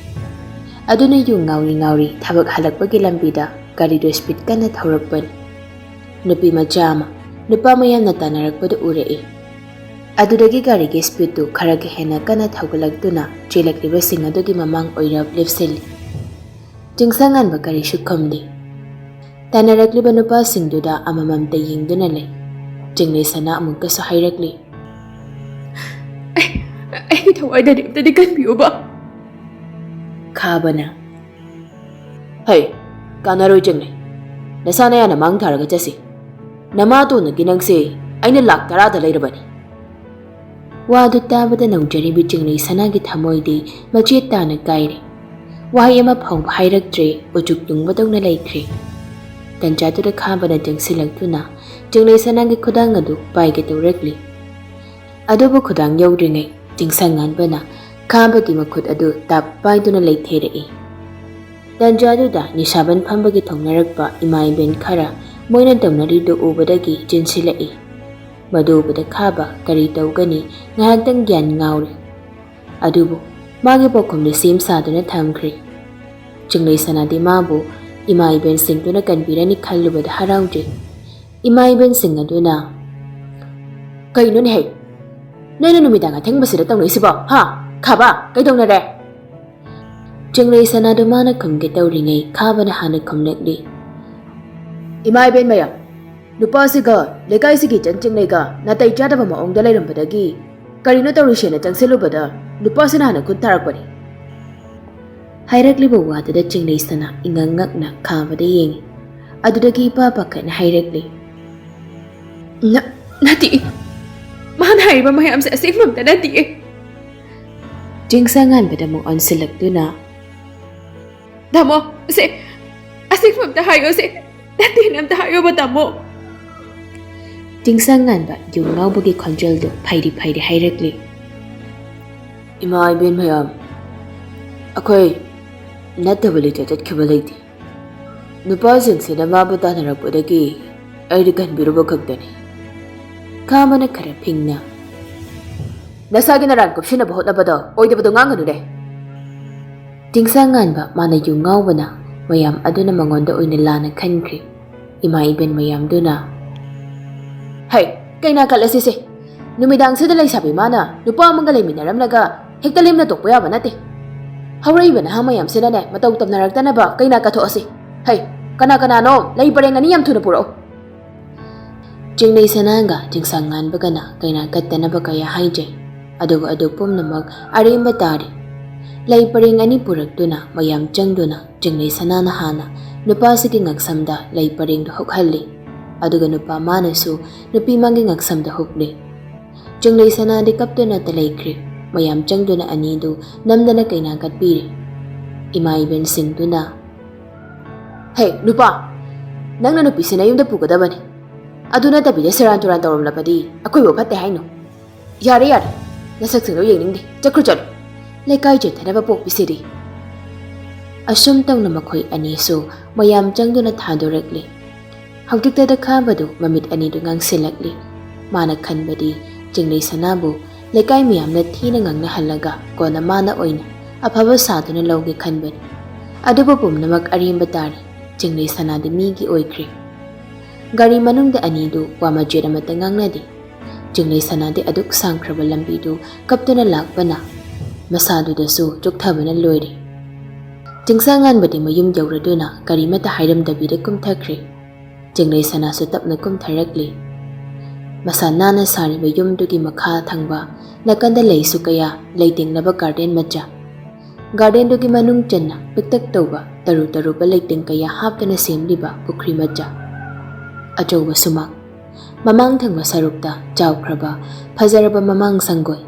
ꯑꯗꯨꯅ ꯌꯨ ꯉꯥꯎꯔꯤ ꯉꯥꯎꯔꯤ ꯊꯕꯛ ꯍꯜꯂꯛꯄꯒꯤ ꯂꯝꯕꯤꯗ ꯒꯥꯔꯤꯗꯨ ꯁ꯭ꯄꯤꯗ ꯀꯟꯅ ꯊꯧꯔꯛꯄꯅꯤ꯫ ꯅꯨꯄꯤ ꯃꯆꯥ ꯑꯃ ꯅꯨꯄꯥ ꯃꯌꯥꯝꯅ ꯇꯥꯟꯅꯔꯛꯄꯗꯨ ꯎꯔꯛꯏ꯫ ꯑꯗꯨꯗꯒꯤ ꯒꯥꯔꯤꯒꯤ ꯁ꯭ꯄꯤꯗꯇꯨ ꯈꯔꯒ ꯍꯦꯟꯅ ꯀꯟꯅ ꯊꯧꯒꯠꯂꯛꯇꯨꯅ ꯆꯦꯜꯂꯛꯂꯤꯕꯁꯤꯡ ꯑꯗꯨꯒꯤ ꯃꯃꯥꯡ ꯑꯣꯏꯔ ꯂꯦꯞꯁꯤꯜꯂꯤ꯫ ꯆꯤꯡꯁꯥꯡ ꯉꯥꯟꯕ ꯀꯔꯤꯁꯨ ꯈꯨꯝꯗꯦ꯫ ꯇꯥꯟꯅꯔꯛꯂꯤꯕ ꯅꯨꯄꯥꯁꯤꯡꯗꯨꯗ ꯑꯃꯃꯝꯇ ꯌꯦꯡꯗꯨꯅ ꯂꯩ꯫ ꯆꯤꯡꯂꯩꯁꯅꯥ ꯑꯃꯨꯛꯀꯁꯨ ꯍꯥꯏꯔꯛꯂꯤ, "ꯑꯩ, ꯑꯩꯒꯤ ꯊꯋꯥꯏꯗꯗꯤ ꯑꯝꯇꯗꯤ ꯀꯟꯕꯤꯌꯨꯕ"꯫ ꯈꯥꯕꯅ, "ꯍꯩ, ꯀꯥꯟꯅꯔꯣꯏ ꯆꯤꯡꯂꯩ꯫ ꯅꯁꯥ ꯅꯌꯥꯅ ꯃꯥꯡ ꯊꯥꯔꯒ ꯆꯠꯁꯤ꯫ ꯅꯃꯥꯇꯣꯟꯅꯒꯤ ꯅꯪꯁꯦ ꯑꯩꯅ ꯂꯥꯛ ꯇꯔꯥꯗ ꯂꯩꯔꯕꯅꯤ"꯫ ꯋꯥꯗꯨ ꯇꯥꯕꯗ ꯅꯧꯖꯔꯤꯕꯤ ꯆꯤꯡꯂꯩꯁꯅꯥꯒꯤ ꯊꯃꯣꯏꯗꯤ ꯃꯆꯦꯠ ꯇꯥꯅ ꯀꯥꯏꯔꯦ꯫ ꯋꯥꯍꯩ ꯑꯃ ꯐꯥꯎꯕ ꯍꯥꯏꯔꯛꯇ꯭ꯔꯦ, ꯎꯆꯨꯛ ꯇꯨꯡꯕꯗꯧꯅ ꯂꯩꯈ꯭ꯔꯦ꯫ ꯇꯟꯖꯥꯗꯨꯗ ꯈꯥꯕꯅ ꯆꯪꯁꯤꯜꯂꯛꯇꯨꯅ ꯆꯤꯡꯂꯩꯁꯅꯥꯒꯤ ꯈꯨꯗꯥꯡ ꯑꯗꯨ ꯄꯥꯏꯒꯦ ꯇꯧꯔꯛꯂꯤ꯫ ꯑꯗꯨꯕꯨ ꯈꯨꯗꯥꯡ ꯌꯧꯗ꯭ꯔꯤꯉꯩ ꯆꯤꯡꯁꯪ ꯉꯥꯟꯕꯅ ꯈꯥꯕꯒꯤ ꯃꯈꯨꯠ ꯑꯗꯨ ꯇꯥꯞ ꯄꯥꯏꯗꯨꯅ ꯂꯩꯊꯦꯔꯛꯏ꯫ ꯇꯟꯖꯥꯗꯨꯗ ꯅꯤꯁꯥꯕꯟ ꯐꯝꯕꯒꯤ ꯊꯧꯅꯔꯛꯄ ꯏꯃꯥ ꯏꯕꯦꯟ ꯈꯔ ꯃꯣꯏꯅ ꯇꯧꯅꯔꯤꯗꯨ ꯎꯕꯗꯒꯤ ꯆꯦꯟꯁꯤꯜꯂꯛꯏ꯫ ꯃꯗꯨ ꯎꯕꯗ ꯈꯥꯕ ꯀꯔꯤ ꯇꯧꯒꯅꯤ, ꯉꯥꯏꯍꯥꯛꯇꯪ ꯒ꯭ꯌꯥꯟ ꯉꯥꯎꯔꯦ꯫ ꯑꯗꯨꯕꯨ ꯃꯥꯒꯤ ꯄꯥꯎꯈꯨꯝꯗꯨ ꯁꯦꯝ ꯁꯥꯗꯨꯅ ꯊꯝꯈ꯭ꯔꯦ꯫ ꯆꯤꯡꯂꯩꯁꯅꯥꯗꯤ ꯃꯥꯕꯨ ꯏꯃꯥ ꯏꯕꯦꯟꯁꯤꯡꯗꯨꯅ ꯀꯟꯕꯤꯔꯅꯤ ꯈꯜꯂꯨꯕꯗ ꯍꯔꯥꯎꯖꯩ꯫ ꯏꯃꯥ ꯏꯕꯦꯟꯁꯤꯡ ꯑꯗꯨꯅ, "ꯀꯩꯅꯣꯅꯦꯍꯦ? ꯅꯣꯏꯅ ꯅꯨꯃꯤꯗꯥꯡ ꯑꯊꯦꯡꯕꯁꯤꯗ ꯇꯧꯅꯩꯁꯤꯕꯣ? ꯍꯥ? ꯈꯥꯕ, ꯀꯩꯗꯧꯅꯔꯦ?" ꯆꯤꯡꯂꯩꯁꯅꯥꯗꯨ ꯃꯥꯅ ꯈꯨꯝꯒꯦ ꯇꯧꯔꯤꯉꯩ ꯈꯥꯕꯅ ꯍꯥꯟꯅ ꯈꯨꯝꯂꯛꯂꯤ꯫ ꯏꯃꯥ ꯏꯕꯦꯟ ꯃꯌꯥꯝ, ꯅꯨꯄꯥꯁꯤꯒ ꯂꯩꯀꯥꯏꯁꯤꯒꯤ ꯏꯆꯟ ꯆꯤꯡꯂꯩꯒ ꯅꯥꯇꯩ ꯆꯥꯗꯕ ꯃꯑꯣꯡꯗ ꯂꯩꯔꯝꯕꯗꯒꯤ ꯀꯔꯤꯅꯣ ꯇꯧꯔꯤꯁꯦꯅ ꯆꯪꯁꯤꯜꯂꯨꯕꯗ ꯅꯨꯄꯥꯁꯤꯅ ꯍꯥꯟꯅ ꯈꯨꯠ ꯊꯥꯔꯛꯄꯅꯤ꯫ ꯍꯥꯏꯔꯛꯂꯤꯕ ꯋꯥꯗꯨꯗ ꯆꯤꯡꯂꯩ ꯁꯅꯥ ꯏꯉꯛ ꯉꯛꯅ ꯈꯥꯕꯗ ꯌꯦꯡꯉꯤ꯫ ꯑꯗꯨꯗꯒꯤ ꯏꯄꯥ ꯄꯥꯈꯠꯅ ꯍꯥꯏꯔꯛꯂꯤ, "ꯅ-, ꯅꯠꯇꯦ, ꯃꯥꯅ ꯍꯥꯏꯔꯤꯕ ꯃꯌꯥꯝꯁꯦ ꯑꯁꯦꯡꯕ ꯑꯝꯇ ꯅꯠꯇꯦ"꯫ ꯆꯤꯡꯁꯥ ꯉꯥꯟꯕꯗ ꯑꯃꯨꯛ ꯑꯣꯟꯁꯤꯜꯂꯛꯇꯨꯅ, "ꯇꯥꯃꯣ, ꯁꯦ, ꯑꯁꯦꯡꯕ ꯑꯝꯇ ꯍꯥꯏꯌꯣ ꯁꯦ, ꯅꯠꯇꯦꯅ ꯑꯝꯇ ꯍꯥꯏꯌꯣꯕ ꯇꯥꯃꯣ"꯫ ꯆꯤꯡꯁꯥ ꯉꯥꯟꯕ ꯌꯨ ꯉꯥꯎꯕꯒꯤ ꯈꯣꯟꯖꯦꯜꯗꯨ ꯐꯩꯔꯤ ꯐꯩꯔꯤ ꯍꯥꯏꯔꯛꯂꯤ, "ꯏꯃꯥ ꯏꯕꯦꯟ ꯃꯌꯥꯝ, ꯑꯩꯈꯣꯏ ꯅꯠꯇꯕ ꯂꯤꯆꯠ ꯆꯠꯈꯤꯕ ꯂꯩꯇꯦ꯫ ꯅꯨꯄꯥꯁꯤꯡꯁꯤꯅ ꯃꯥꯕꯨ ꯇꯥꯟꯅꯔꯛꯄꯗꯒꯤ ꯑꯩꯗꯤ ꯀꯟꯕꯤꯔꯨꯕ ꯈꯛꯇꯅꯤ"꯫ ꯈꯥꯕꯅ ꯈꯔ ꯐꯤꯡꯅ, "ꯅꯁꯥꯒꯤ ꯅꯔꯥꯟ ꯀꯨꯞꯁꯤꯟꯅꯕ ꯍꯣꯠꯅꯕꯗꯣ ꯑꯣꯏꯗꯕꯗꯣ ꯉꯥꯡꯒꯅꯨꯅꯦ"꯫ ꯆꯤꯡꯁꯥ ꯉꯥꯟꯕ ꯃꯥꯅ ꯌꯨ ꯉꯥꯎꯕꯅ ꯃꯌꯥꯝ ꯑꯗꯨꯅ ꯃꯉꯣꯟꯗ ꯑꯣꯏꯅ ꯂꯥꯟꯅ ꯈꯟꯈ꯭ꯔꯦ꯫ ꯏꯃꯥ ꯏꯕꯦꯟ ꯃꯌꯥꯝꯗꯨꯅ, "ꯍꯩ, ꯀꯩꯅꯥ ꯀꯠꯂꯁꯤꯁꯦ꯫ ꯅꯨꯃꯤꯗꯥꯡꯁꯤꯗ ꯂꯩꯁꯥꯕꯤ ꯃꯥꯅ ꯅꯨꯄꯥ ꯑꯃꯒ ꯂꯩꯃꯤꯟꯅꯔꯝꯂꯒ ꯍꯦꯛꯇ ꯂꯦꯝꯅ ꯇꯣꯛꯄ ꯌꯥꯕ ꯅꯠꯇꯦ꯫ ꯍꯧꯔꯛꯏꯕ ꯅꯍꯥ ꯃꯌꯥꯝꯁꯤꯅꯅꯦ ꯃꯇꯧ ꯇꯝꯅꯔꯛꯇꯅꯕ ꯀꯩꯅꯥ ꯀꯠꯊꯣꯛꯑꯁꯤ꯫ ꯍꯩ, ꯀꯅꯥ ꯀꯅꯥꯅꯣ ꯂꯩ ꯄꯔꯦꯡ ꯑꯅꯤ ꯌꯥꯝ ꯊꯨꯅ ꯄꯨꯔꯛꯎ"꯫ ꯆꯤꯡꯂꯩ ꯁꯅꯥꯒ ꯆꯤꯡꯁꯥꯡ ꯉꯥꯟꯕꯒꯅ ꯀꯩꯅꯥ ꯀꯠꯇꯅꯕ ꯀꯌꯥ ꯍꯥꯏꯖꯩ, ꯑꯗꯨꯒ ꯑꯗꯨ ꯄꯨꯝꯅꯃꯛ ꯑꯔꯦꯝꯕ ꯇꯥꯔꯦ꯫ ꯂꯩ ꯄꯔꯦꯡ ꯑꯅꯤ ꯄꯨꯔꯛꯇꯨꯅ ꯃꯌꯥꯝ ꯆꯪꯗꯨꯅ ꯆꯤꯡꯂꯩ ꯁꯅꯥꯅ ꯍꯥꯟꯅ ꯅꯨꯄꯥꯁꯤꯒꯤ ꯉꯛꯁꯝꯗ ꯂꯩ ꯄꯔꯦꯡꯗꯨ ꯍꯨꯛꯍꯜꯂꯤ, ꯑꯗꯨꯒ ꯅꯨꯄꯥ ꯃꯥꯅꯁꯨ ꯅꯨꯄꯤ ꯃꯥꯒꯤ ꯉꯛꯁꯝꯗ ꯍꯨꯛꯂꯤ꯫ ꯆꯤꯡꯂꯩ ꯁꯅꯥꯗꯤ ꯀꯞꯇꯨꯅꯇ ꯂꯩꯈ꯭ꯔꯦ꯫ ꯃꯌꯥꯝ ꯆꯪꯗꯨꯅ ꯑꯅꯤꯗꯨ ꯅꯝꯗꯅ ꯀꯩꯅꯥ ꯀꯠꯄꯤꯔꯦ꯫ ꯏꯃꯥ ꯏꯕꯦꯟꯁꯤꯡꯗꯨꯅ, "ꯍꯦ ꯅꯨꯄꯥ, ꯅꯪꯅ ꯅꯨꯄꯤꯁꯦ ꯅꯌꯨꯝꯗ ꯄꯨꯒꯗꯕꯅꯤ꯫ ꯑꯗꯨ ꯅꯠꯇꯕꯤꯗ ꯁꯦꯔꯥꯟ ꯇꯨꯔꯥꯟ ꯇꯧꯔꯝꯂꯕꯗꯤ ꯑꯩꯈꯣꯏꯕꯨ ꯐꯠꯇꯦ ꯍꯥꯏꯅꯣ? ꯌꯥꯔꯦ, ꯌꯥꯔꯦ, ꯅꯁꯛꯁꯤꯡꯗꯣ ꯌꯦꯡꯅꯤꯡꯗꯦ, ꯆꯠꯈ꯭ꯔꯣ, ꯆꯠꯂꯣ꯫ ꯂꯩꯀꯥꯏ ꯆꯦꯟꯊꯅꯕ ꯄꯣꯛꯄꯤꯁꯤꯗꯤ"꯫ ꯑꯁꯨꯝ ꯇꯧꯅ ꯃꯈꯣꯏ ꯑꯅꯤꯁꯨ ꯃꯌꯥꯝ ꯆꯪꯗꯨꯅ ꯊꯥꯗꯣꯔꯛꯂꯤ꯫ ꯍꯧꯖꯤꯛꯇꯗ ꯈꯥꯕꯗꯨ ꯃꯃꯤꯠ ꯑꯅꯤꯗꯨ ꯉꯥꯡꯁꯤꯜꯂꯛꯂꯤ꯫ ꯃꯥꯅ ꯈꯟꯕꯗꯤ ꯆꯤꯡꯂꯩ ꯁꯅꯥꯕꯨ ꯂꯩꯀꯥꯏ ꯃꯤꯌꯥꯝꯅ ꯊꯤꯅ ꯉꯥꯡꯅꯍꯜꯂꯒ ꯀꯣꯟꯅ ꯃꯥꯅ ꯑꯣꯏꯅ ꯑꯐꯕ ꯁꯥꯗꯨꯅ ꯂꯧꯒꯦ ꯈꯟꯕꯅꯤ꯫ ꯑꯗꯨꯕꯨ ꯄꯨꯝꯅꯃꯛ ꯑꯔꯦꯝꯕ ꯇꯥꯔꯦ꯫ ꯆꯤꯡꯂꯩ ꯁꯅꯥꯗꯤ ꯃꯤꯒꯤ ꯑꯣꯏꯈ꯭ꯔꯦ꯫ ꯒꯥꯔꯤ ꯃꯅꯨꯡꯗ ꯑꯅꯤꯗꯨ ꯋꯥ ꯃꯆꯦꯠ ꯑꯃꯠꯇ ꯉꯥꯡꯅꯗꯦ꯫ ꯆꯤꯡꯂꯩ ꯁꯅꯥꯗꯤ ꯑꯗꯨꯛ ꯁꯥꯡꯈ꯭ꯔꯕ ꯂꯝꯕꯤꯗꯨ ꯀꯞꯇꯨꯅ ꯂꯥꯛꯄꯅ ꯃꯁꯥꯗꯨꯗꯁꯨ ꯆꯣꯛꯊꯕꯅ ꯂꯣꯏꯔꯦ꯫ ꯆꯤꯡꯁꯥ ꯉꯥꯟꯕꯗꯤ ꯃꯌꯨꯝ ꯌꯧꯔꯗꯨꯅ ꯀꯔꯤꯃꯠꯇ ꯍꯥꯏꯔꯝꯗꯕꯤꯗ ꯀꯨꯝꯊꯈ꯭ꯔꯦ꯫ ꯆꯤꯡꯂꯩ ꯁꯅꯥꯁꯨ ꯇꯞꯅ ꯀꯨꯝꯊꯔꯛꯂꯤ꯫ ꯃꯁꯥ ꯅꯥꯟꯅ ꯁꯥꯔꯤꯕ ꯌꯨꯝꯗꯨꯒꯤ ꯃꯈꯥ ꯊꯪꯕ ꯅꯥꯀꯟꯗ ꯂꯩꯁꯨ ꯀꯌꯥ ꯂꯩꯇꯦꯡꯂꯕ ꯒꯥꯔꯗꯦꯟ ꯃꯆꯥ꯫ ꯒꯥꯔꯗꯦꯟꯗꯨꯒꯤ ꯃꯅꯨꯡ ꯆꯟꯅ ꯄꯤꯛꯇꯛ ꯇꯧꯕ ꯇꯔꯨ ꯇꯔꯨꯕ ꯂꯩꯇꯦꯡ ꯀꯌꯥ ꯍꯥꯞꯇꯨꯅ ꯁꯦꯝꯂꯤꯕ ꯄꯨꯈ꯭ꯔꯤ ꯃꯆꯥ꯫ ꯑꯆꯧꯕ ꯁꯨꯃꯥꯡ꯫ ꯃꯃꯥꯡ ꯊꯪꯕ ꯁꯔꯨꯛꯇ ꯆꯥꯎꯈ꯭ꯔꯕ ꯐꯖꯔꯕ ꯃꯃꯥꯡ ꯁꯪꯒꯣꯏ꯫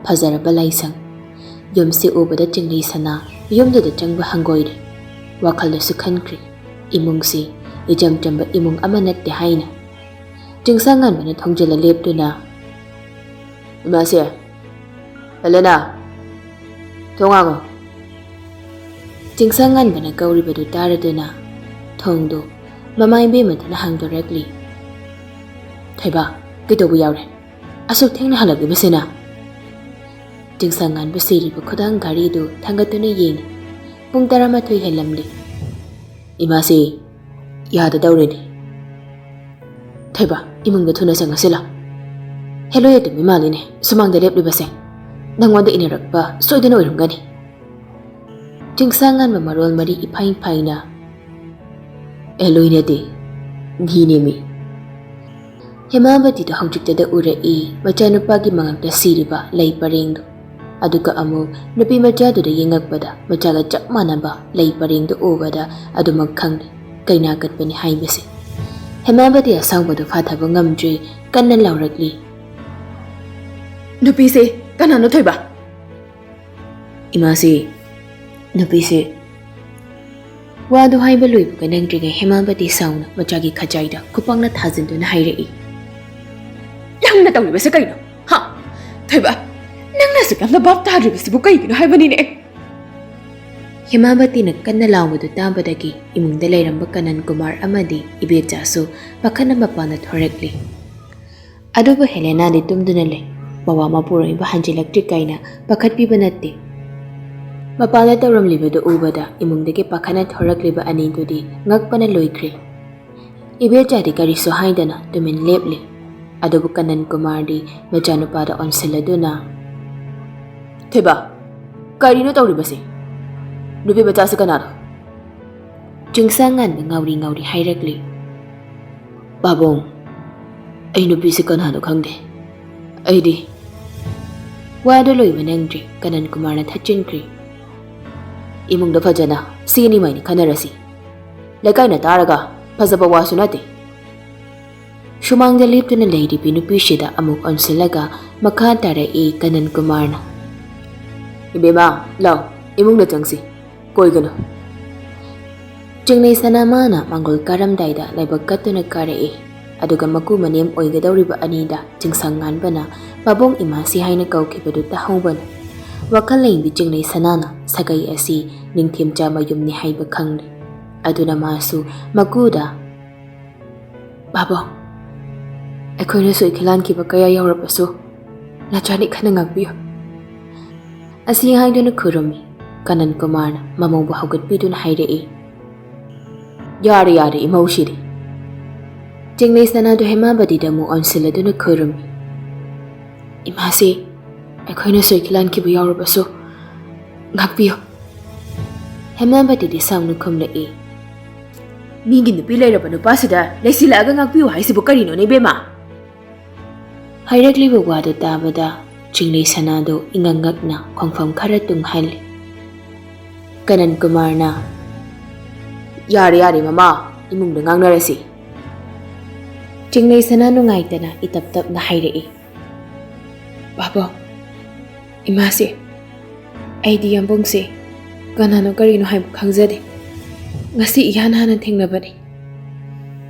ꯐꯖꯔꯕ ꯂꯥꯏꯁꯪ꯫ ꯌꯨꯝꯁꯤ ꯎꯕꯗ ꯆꯤꯡꯂꯩ ꯁꯅꯥ ꯌꯨꯝꯗꯨꯗ ꯆꯪꯕ ꯍꯪꯒꯣꯏꯔꯦ꯫ ꯋꯥꯈꯜꯗꯁꯨ ꯈꯟꯈ꯭ꯔꯦ, ꯏꯃꯨꯡꯁꯤ ꯏꯆꯝ ꯆꯝꯕ ꯏꯃꯨꯡ ꯑꯃ ꯅꯠꯇꯦ ꯍꯥꯏꯅ꯫ ꯆꯤꯡꯁꯥꯡꯉꯥꯟꯕꯅ ꯊꯣꯡꯖꯤꯜꯂ ꯂꯦꯞꯇꯨꯅ, "ꯏꯃꯥꯁꯦ, ꯍꯦꯂꯦꯅꯥ, ꯊꯣꯡ ꯍꯥꯡꯉꯣ꯫" ꯆꯤꯡꯁꯥꯡꯉꯥꯟꯕꯅ ꯀꯧꯔꯤꯕꯗꯨ ꯇꯥꯔꯗꯨꯅ ꯊꯣꯡꯗꯨ ꯃꯃꯥ ꯏꯕꯦꯝꯃꯗꯨꯅ ꯍꯥꯡꯗꯣꯔꯛꯂꯤ꯫ "ꯊꯣꯏꯕ, ꯀꯩꯗꯧꯕ ꯌꯥꯎꯔꯦ? ꯑꯁꯨꯛ ꯊꯦꯡꯅ ꯍꯜꯂꯛꯂꯤꯕꯁꯤꯅ?" ꯆꯤꯡꯁꯥꯡꯉꯥꯟꯕ ꯁꯤꯔꯤꯕ ꯈꯨꯗꯥꯡ ꯘꯔꯤꯗꯨ ꯊꯥꯡꯒꯠꯇꯨꯅ ꯌꯦꯡꯉꯤ꯫ ꯄꯨꯡ ꯇꯔꯥꯃꯥꯊꯣꯏ ꯍꯦꯜꯂꯝꯂꯦ꯫ "ꯏꯃꯥꯁꯤ ꯌꯥꯗꯗꯧꯔꯦꯅꯦ꯫" "ꯊꯣꯏꯕ, ꯏꯃꯨꯡꯗ ꯊꯨꯅ ꯆꯪꯉꯁꯤ ꯂꯥꯎ꯫ ꯍꯦꯂꯣꯏ ꯑꯇꯨꯝꯕꯤ ꯃꯥꯜꯂꯤꯅꯦ ꯁꯨꯃꯥꯡꯗ ꯂꯦꯞꯂꯤꯕꯁꯦ꯫ ꯅꯪꯉꯣꯟꯗ ꯏꯟꯅꯔꯛꯄ ꯁꯣꯏꯗꯅ ꯑꯣꯏꯔꯝꯒꯅꯤ꯫" ꯆꯤꯡꯁꯥꯡꯉꯥꯟꯕ ꯃꯔꯣꯜ ꯃꯔꯤ ꯏꯐꯥꯏ ꯐꯥꯏꯅ, "ꯍꯦꯂꯣꯏ ꯅꯠꯇꯦ, ꯃꯤꯅꯦꯃꯤ꯫" ꯍꯦꯃꯥꯕꯇꯤꯗ ꯍꯧꯖꯤꯛꯇꯗ ꯎꯔꯛꯏ ꯃꯆꯥꯅꯨꯄꯥꯒꯤ ꯃꯉꯛꯇ ꯁꯤꯔꯤꯕ ꯂꯩ ꯄꯔꯦꯡꯗꯨ꯫ ꯑꯗꯨꯒ ꯑꯃꯨꯛ ꯅꯨꯄꯤ ꯃꯆꯥꯗꯨꯗ ꯌꯦꯡꯉꯛꯄꯗ ꯃꯆꯥꯒ ꯆꯞ ꯃꯥꯟꯅꯕ ꯂꯩ ꯄꯔꯦꯡꯗꯨ ꯎꯕꯗ ꯑꯗꯨꯃꯛ ꯈꯪꯂꯦ ꯀꯩꯅꯥ ꯀꯠꯄꯅꯤ ꯍꯥꯏꯕꯁꯦ꯫ ꯍꯦꯃꯥꯕꯇꯤ ꯑꯁꯥꯎꯕꯗꯨ ꯐꯥꯊꯕ ꯉꯝꯗ꯭ꯔꯦ, ꯀꯟꯅ ꯂꯥꯎꯔꯛꯂꯤ, "ꯅꯨꯄꯤꯁꯦ ꯀꯅꯥꯅꯣ ꯊꯣꯏꯕ?" "ꯏꯃꯥꯁꯤ ꯅꯨꯄꯤꯁꯤ꯫" ꯋꯥꯗꯨ ꯍꯥꯏꯕ ꯂꯣꯏꯕꯒ ꯅꯪꯗ꯭ꯔꯤꯉꯩ ꯍꯦꯃꯥꯕꯇꯤ ꯁꯥꯎꯅ ꯃꯆꯥꯒꯤ ꯈꯖꯥꯏꯗ ꯈꯨꯄꯥꯛꯅ ꯊꯥꯖꯤꯟꯗꯨꯅ ꯍꯥꯏꯔꯛꯏ, "ꯅꯪꯅ ꯇꯧꯔꯤꯕꯁꯦ ꯀꯩꯅꯣ? ꯍꯥ? ꯊꯣꯏꯕ, ꯅꯪꯅ ꯑꯁꯨꯛ ꯌꯥꯝꯅ ꯚꯥꯞ ꯇꯥꯗ꯭ꯔꯤꯕꯁꯤꯕꯨ ꯀꯩꯒꯤꯅꯣ ꯍꯥꯏꯕꯅꯤꯅꯦ?" ꯍꯦꯃꯥꯕꯇꯤꯅ ꯀꯟꯅ ꯂꯥꯎꯕꯗꯨ ꯇꯥꯕꯗꯒꯤ ꯏꯃꯨꯡꯗ ꯂꯩꯔꯝꯕ ꯀꯅꯟ ꯀꯨꯃꯥꯔ ꯑꯃꯗꯤ ꯏꯕꯦꯆꯥꯁꯨ ꯄꯥꯈꯠꯅ ꯃꯄꯥꯟꯗ ꯊꯣꯔꯛꯂꯤ꯫ ꯑꯗꯨꯕꯨ ꯍꯦꯂꯦꯅꯥꯗꯤ ꯇꯨꯝꯗꯨꯅ ꯂꯩ꯫ ꯃꯋꯥ ꯃꯄꯨꯔꯣꯏꯕ ꯍꯟꯖꯤꯜꯂꯛꯇ꯭ꯔꯤ ꯀꯥꯏꯅ ꯄꯥꯈꯠꯄꯤꯕ ꯅꯠꯇꯦ꯫ ꯃꯄꯥꯟꯗ ꯇꯧꯔꯝꯂꯤꯕꯗꯨ ꯎꯕꯗ ꯏꯃꯨꯡꯗꯒꯤ ꯄꯥꯈꯠꯅ ꯊꯣꯔꯛꯂꯤꯕ ꯑꯅꯤꯗꯨꯗꯤ ꯉꯛꯄꯅ ꯂꯣꯏꯈ꯭ꯔꯦ꯫ ꯏꯕꯦꯆꯥꯗꯤ ꯀꯔꯤꯁꯨ ꯍꯥꯏꯗꯅ ꯇꯨꯃꯤꯟ ꯂꯦꯞꯂꯤ꯫ ꯑꯗꯨꯕꯨ ꯀꯅꯟ ꯀꯨꯃꯥꯔꯗꯤ ꯃꯆꯥꯅꯨꯄꯥꯗ ꯑꯣꯟꯁꯤꯜꯂꯗꯨꯅ, "ꯊꯣꯏꯕ, ꯀꯔꯤꯅꯣ ꯇꯧꯔꯤꯕꯁꯤ? ꯅꯨꯄꯤ ꯃꯆꯥꯁꯤ ꯀꯅꯥꯅꯣ?" ꯆꯤꯡꯁꯥꯡ ꯉꯥꯟꯕ ꯉꯥꯎꯔꯤ ꯉꯥꯎꯔꯤ ꯍꯥꯏꯔꯛꯂꯤ꯫ "ꯄꯥꯕꯨꯡ, ꯑꯩ ꯅꯨꯄꯤꯁꯤ ꯀꯅꯥꯅꯣ ꯈꯪꯗꯦ꯫ ꯑꯩꯗꯤ"꯫ ꯋꯥꯗꯨ ꯂꯣꯏꯕ ꯅꯪꯗ꯭ꯔꯤ, ꯀꯅꯟ ꯀꯨꯃꯥꯔꯅ ꯊꯠꯆꯤꯟꯈ꯭ꯔꯦ꯫ "ꯏꯃꯨꯡꯗ ꯐꯖꯅ ꯁꯤ ꯑꯅꯤꯃꯛꯅꯤ ꯈꯟꯅꯔꯁꯤ꯫ ꯂꯩꯀꯥꯏꯅ ꯇꯥꯔꯒ ꯐꯖꯕ ꯋꯥꯁꯨ ꯅꯠꯇꯦ"꯫ ꯁꯨꯃꯥꯡꯗ ꯂꯦꯞꯇꯨꯅ ꯂꯩꯔꯤꯕꯤ ꯅꯨꯄꯤꯁꯤꯗ ꯑꯃꯨꯛ ꯑꯣꯟꯁꯤꯜꯂꯒ ꯃꯈꯥ ꯇꯥꯔꯛꯏ ꯀꯅꯟ ꯀꯨꯃꯥꯔꯅ꯫ "ꯏꯕꯦꯝꯃ, ꯂꯥꯎ, ꯏꯃꯨꯡꯗ ꯆꯪꯁꯤ꯫ ꯀꯣꯏꯒꯅꯨ"꯫ ꯆꯤꯡꯂꯩ ꯁꯅꯥ ꯃꯥꯅ ꯃꯥꯡꯒꯣꯜ ꯀꯥꯔꯝꯗꯥꯏꯗ ꯂꯥꯏꯕꯛ ꯀꯠꯇꯨꯅ ꯀꯥꯔꯛꯏ꯫ ꯑꯗꯨꯒ ꯃꯀꯨ ꯃꯅꯦꯝ ꯑꯣꯏꯒꯗꯧꯔꯤꯕ ꯑꯅꯤꯗ ꯆꯤꯡꯁꯪ ꯉꯥꯟꯕꯅ "ꯄꯥꯕꯨꯡ ꯏꯃꯥꯁꯤ" ꯍꯥꯏꯅ ꯀꯧꯈꯤꯕꯗꯨ ꯇꯥꯍꯧꯕꯅ ꯋꯥꯈꯜ ꯂꯩꯕꯤ ꯆꯤꯡꯂꯩ ꯁꯅꯥꯅ ꯁꯥꯒꯩ ꯑꯁꯤ ꯅꯤꯡꯊꯦꯝꯆꯥ ꯃꯌꯨꯝꯅꯤ ꯍꯥꯏꯕ ꯈꯪꯂꯦ꯫ ꯑꯗꯨꯅ ꯃꯥꯁꯨ ꯃꯀꯨꯗ "ꯄꯥꯕꯨꯡ, ꯑꯩꯈꯣꯏꯅ ꯁꯣꯏꯈꯤ ꯂꯥꯟꯈꯤꯕ ꯀꯌꯥ ꯌꯥꯎꯔꯕꯁꯨ ꯅꯆꯥꯅꯤ ꯈꯟꯅ ꯉꯥꯛꯄꯤꯌꯨ" ꯑꯁꯤ ꯍꯥꯏꯗꯨꯅ ꯈꯨꯔꯨꯝꯃꯤ꯫ ꯀꯅꯟ ꯀꯨꯃꯥꯔꯅ ꯃꯃꯧꯕꯨ ꯍꯧꯒꯠꯄꯤꯗꯨꯅ ꯍꯥꯏꯔꯛꯏ꯫ "ꯌꯥꯔꯦ, ꯌꯥꯔꯦ, ꯏꯃꯧꯁꯤꯗꯤ"꯫ ꯆꯤꯡꯂꯩ ꯁꯅꯥꯗꯨ ꯍꯦꯃꯥꯕꯇꯤꯗ ꯑꯃꯨꯛ ꯑꯣꯟꯁꯤꯜꯂꯗꯨꯅ ꯈꯨꯔꯨꯝꯃꯤ꯫ "ꯏꯃꯥꯁꯤ, ꯑꯩꯈꯣꯏꯅ ꯁꯣꯏꯈꯤ ꯂꯥꯟꯈꯤꯕ ꯌꯥꯎꯔꯕꯁꯨ ꯉꯥꯛꯄꯤꯌꯨ"꯫ ꯍꯦꯃꯥꯕꯇꯤꯗꯤ ꯁꯥꯎꯅ ꯈꯨꯝꯂꯛꯏ꯫ "ꯃꯤꯒꯤ ꯅꯨꯄꯤ ꯂꯩꯔꯕ ꯅꯨꯄꯥꯁꯤꯗ ꯂꯩꯁꯤꯜꯂꯛꯑꯒ ꯉꯥꯛꯄꯤꯌꯨ ꯍꯥꯏꯁꯤꯕꯨ ꯀꯔꯤꯅꯣꯅꯦ, ꯏꯕꯦꯝꯃ?" ꯍꯥꯏꯔꯛꯂꯤꯕ ꯋꯥꯗꯨ ꯇꯥꯕꯗ ꯆꯤꯡꯂꯩ ꯁꯅꯥꯗꯨ ꯏꯉꯛ ꯉꯛꯅ ꯈꯣꯡꯐꯝ ꯈꯔ ꯇꯨꯡꯍꯜꯂꯤ꯫ ꯀꯅꯟ ꯀꯨꯃꯥꯔꯅ, "ꯌꯥꯔꯦ, ꯌꯥꯔꯦ, ꯃꯃꯥ, ꯏꯃꯨꯡꯗ ꯉꯥꯡꯅꯔꯁꯤ"꯫ ꯆꯤꯡꯂꯩ ꯁꯅꯥ ꯅꯨꯡꯉꯥꯏꯇꯅ ꯏꯇꯞ ꯇꯞꯅ ꯍꯥꯏꯔꯛꯏ꯫ "ꯄꯥꯕꯨꯡ, ꯏꯃꯥꯁꯦ, ꯑꯩꯗꯤ ꯌꯥꯝꯕꯨꯡꯁꯦ ꯀꯅꯥꯅꯣ ꯀꯔꯤꯅꯣ ꯍꯥꯏꯕ ꯈꯪꯖꯗꯦ꯫ ꯉꯁꯤ ꯏꯍꯥꯟ ꯍꯥꯟꯅ ꯊꯦꯡꯅꯕꯅꯤ꯫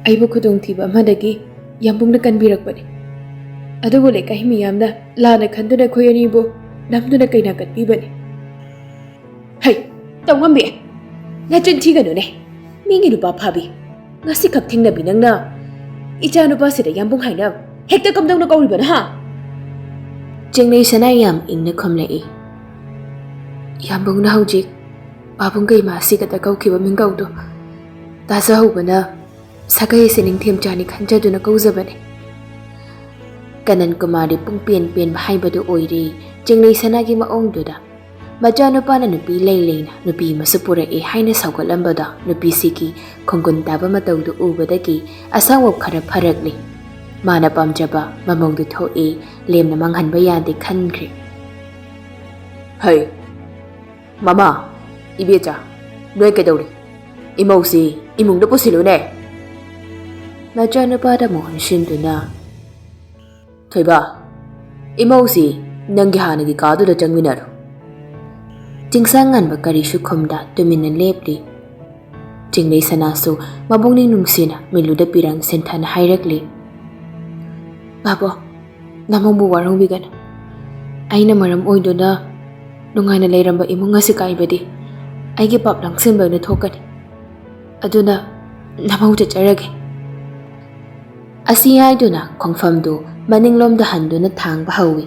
ꯑꯩꯕꯨ ꯈꯨꯗꯣꯡꯊꯤꯕ ꯑꯃꯗꯒꯤ ꯌꯥꯝꯕꯨꯡꯅ ꯀꯟꯕꯤꯔꯛꯄꯅꯤ꯫ ꯑꯗꯨꯕꯨ ꯂꯩꯀꯥꯏ ꯃꯤꯌꯥꯝꯅ ꯂꯥꯟꯅ ꯈꯟꯗꯨꯅ ꯑꯩꯈꯣꯏ ꯑꯅꯤꯕꯨ ꯅꯝꯗꯨꯅ ꯀꯩꯅꯥ ꯀꯠꯄꯤꯕꯅꯤ"꯫ "ꯍꯩ, ꯇꯧꯉꯝꯕꯤ, ꯅꯆꯤꯟ ꯊꯤꯒꯅꯨꯅꯦ꯫ ꯃꯤꯒꯤ ꯅꯨꯄꯥ ꯐꯥꯕꯤ, ꯉꯁꯤꯈꯛ ꯊꯦꯡꯅꯕꯤ ꯅꯪꯅ ꯏꯆꯥ ꯅꯨꯄꯥꯁꯤꯗ ꯌꯥꯝꯕꯨꯡ ꯍꯥꯏꯅ ꯍꯦꯛꯇ ꯀꯝꯗꯧꯅ ꯀꯧꯔꯤꯕꯅꯣ, ꯍꯥ?" ꯆꯤꯡꯂꯩ ꯁꯅꯥ ꯌꯥꯝ ꯏꯪꯅ ꯈꯨꯝꯂꯛꯏ꯫ "ꯌꯥꯝꯕꯨꯡꯅ ꯍꯧꯖꯤꯛ ꯄꯥꯕꯨꯡꯒ ꯏꯃꯥꯁꯤꯒꯗ ꯀꯧꯈꯤꯕ ꯃꯤꯡꯒꯧꯗꯣ ꯇꯥꯖꯍꯧꯕꯅ ꯁꯥꯒꯩ ꯑꯁꯤ ꯅꯤꯡꯊꯦꯝꯆꯥꯅꯤ ꯈꯟꯖꯗꯨꯅ ꯀꯧꯖꯕꯅꯤ"꯫ ꯀꯅꯟ ꯀꯨꯃꯥꯔꯗꯤ ꯄꯨꯡ ꯄꯦꯟ ꯄꯦꯟꯕ ꯍꯥꯏꯕꯗꯨ ꯑꯣꯏꯔꯦ ꯆꯤꯡꯂꯩ ꯁꯅꯥꯒꯤ ꯃꯑꯣꯡꯗꯨꯗ꯫ ꯃꯆꯥꯅꯨꯄꯥꯅ ꯅꯨꯄꯤ ꯂꯩ ꯂꯩꯅ ꯅꯨꯄꯤ ꯑꯃꯁꯨ ꯄꯨꯔꯛꯑꯦ ꯍꯥꯏꯅ ꯁꯧꯒꯠꯂꯝꯕꯗꯣ ꯅꯨꯄꯤꯁꯤꯒꯤ ꯈꯣꯡꯒꯨꯟ ꯇꯥꯕ ꯃꯇꯧꯗꯨ ꯎꯕꯗꯒꯤ ꯑꯁꯪꯕ ꯈꯔ ꯐꯔꯛꯂꯦ꯫ ꯃꯥꯅ ꯄꯥꯝꯖꯕ ꯃꯃꯧꯗꯨ ꯊꯣꯛꯑꯦ, ꯂꯦꯝꯅ ꯃꯥꯡꯍꯟꯕ ꯌꯥꯗꯦ ꯈꯟꯈ꯭ꯔꯦ꯫ ꯍꯩ, ꯃꯃꯥ, ꯏꯕꯦꯆꯥ, ꯅꯣꯏ ꯀꯩꯗꯧꯔꯤ? ꯏꯃꯧꯁꯤ ꯏꯃꯨꯡꯗ ꯄꯨꯁꯤꯜꯂꯨꯅꯦ꯫ ꯃꯆꯥꯅꯨꯄꯥꯗ ꯑꯃꯨꯛ ꯑꯣꯟꯁꯤꯟꯗꯨꯅ, ꯊꯣꯏꯕ, ꯏꯃꯧꯁꯤ ꯅꯪꯒꯤ ꯍꯥꯟꯅꯒꯤ ꯀꯥꯗꯨꯗ ꯆꯪꯃꯤꯟꯅꯔꯨ꯫ ꯆꯤꯡꯁꯥꯡ ꯉꯥꯟꯕ ꯀꯔꯤꯁꯨ ꯈꯨꯝꯗ ꯇꯨꯃꯤꯟꯅ ꯂꯦꯞꯂꯤ꯫ ꯆꯤꯡꯂꯩ ꯁꯅꯥꯁꯨ ꯃꯕꯨꯛꯅꯤꯡ ꯅꯨꯡꯁꯤꯅ ꯃꯤꯠꯂꯨꯗ ꯄꯤꯔꯥꯡ ꯁꯦꯟꯊꯅ ꯍꯥꯏꯔꯛꯂꯤ, ꯕꯥꯕꯣ, ꯅꯃꯧꯕꯨ ꯋꯥꯔꯧꯕꯤꯒꯅꯨ꯫ ꯑꯩꯅ ꯃꯔꯝ ꯑꯣꯏꯗꯨꯅ ꯅꯨꯡꯉꯥꯏꯅ ꯂꯩꯔꯝꯕ ꯏꯃꯨꯡ ꯑꯁꯤ ꯀꯥꯏꯕꯗꯤ ꯑꯩꯒꯤ ꯄꯥꯞ ꯂꯥꯡꯁꯤꯟꯕꯅ ꯊꯣꯛꯀꯅꯤ꯫ ꯑꯗꯨꯅ ꯅꯃꯧ ꯆꯠꯆꯔꯒꯦ꯫ ꯑꯁꯤ ꯍꯥꯏꯗꯨꯅ ꯈꯣꯡꯐꯝꯗꯨ ꯃꯅꯤꯡꯂꯣꯝꯗ ꯍꯟꯗꯨꯅ ꯊꯥꯡꯕ ꯍꯧꯏ꯫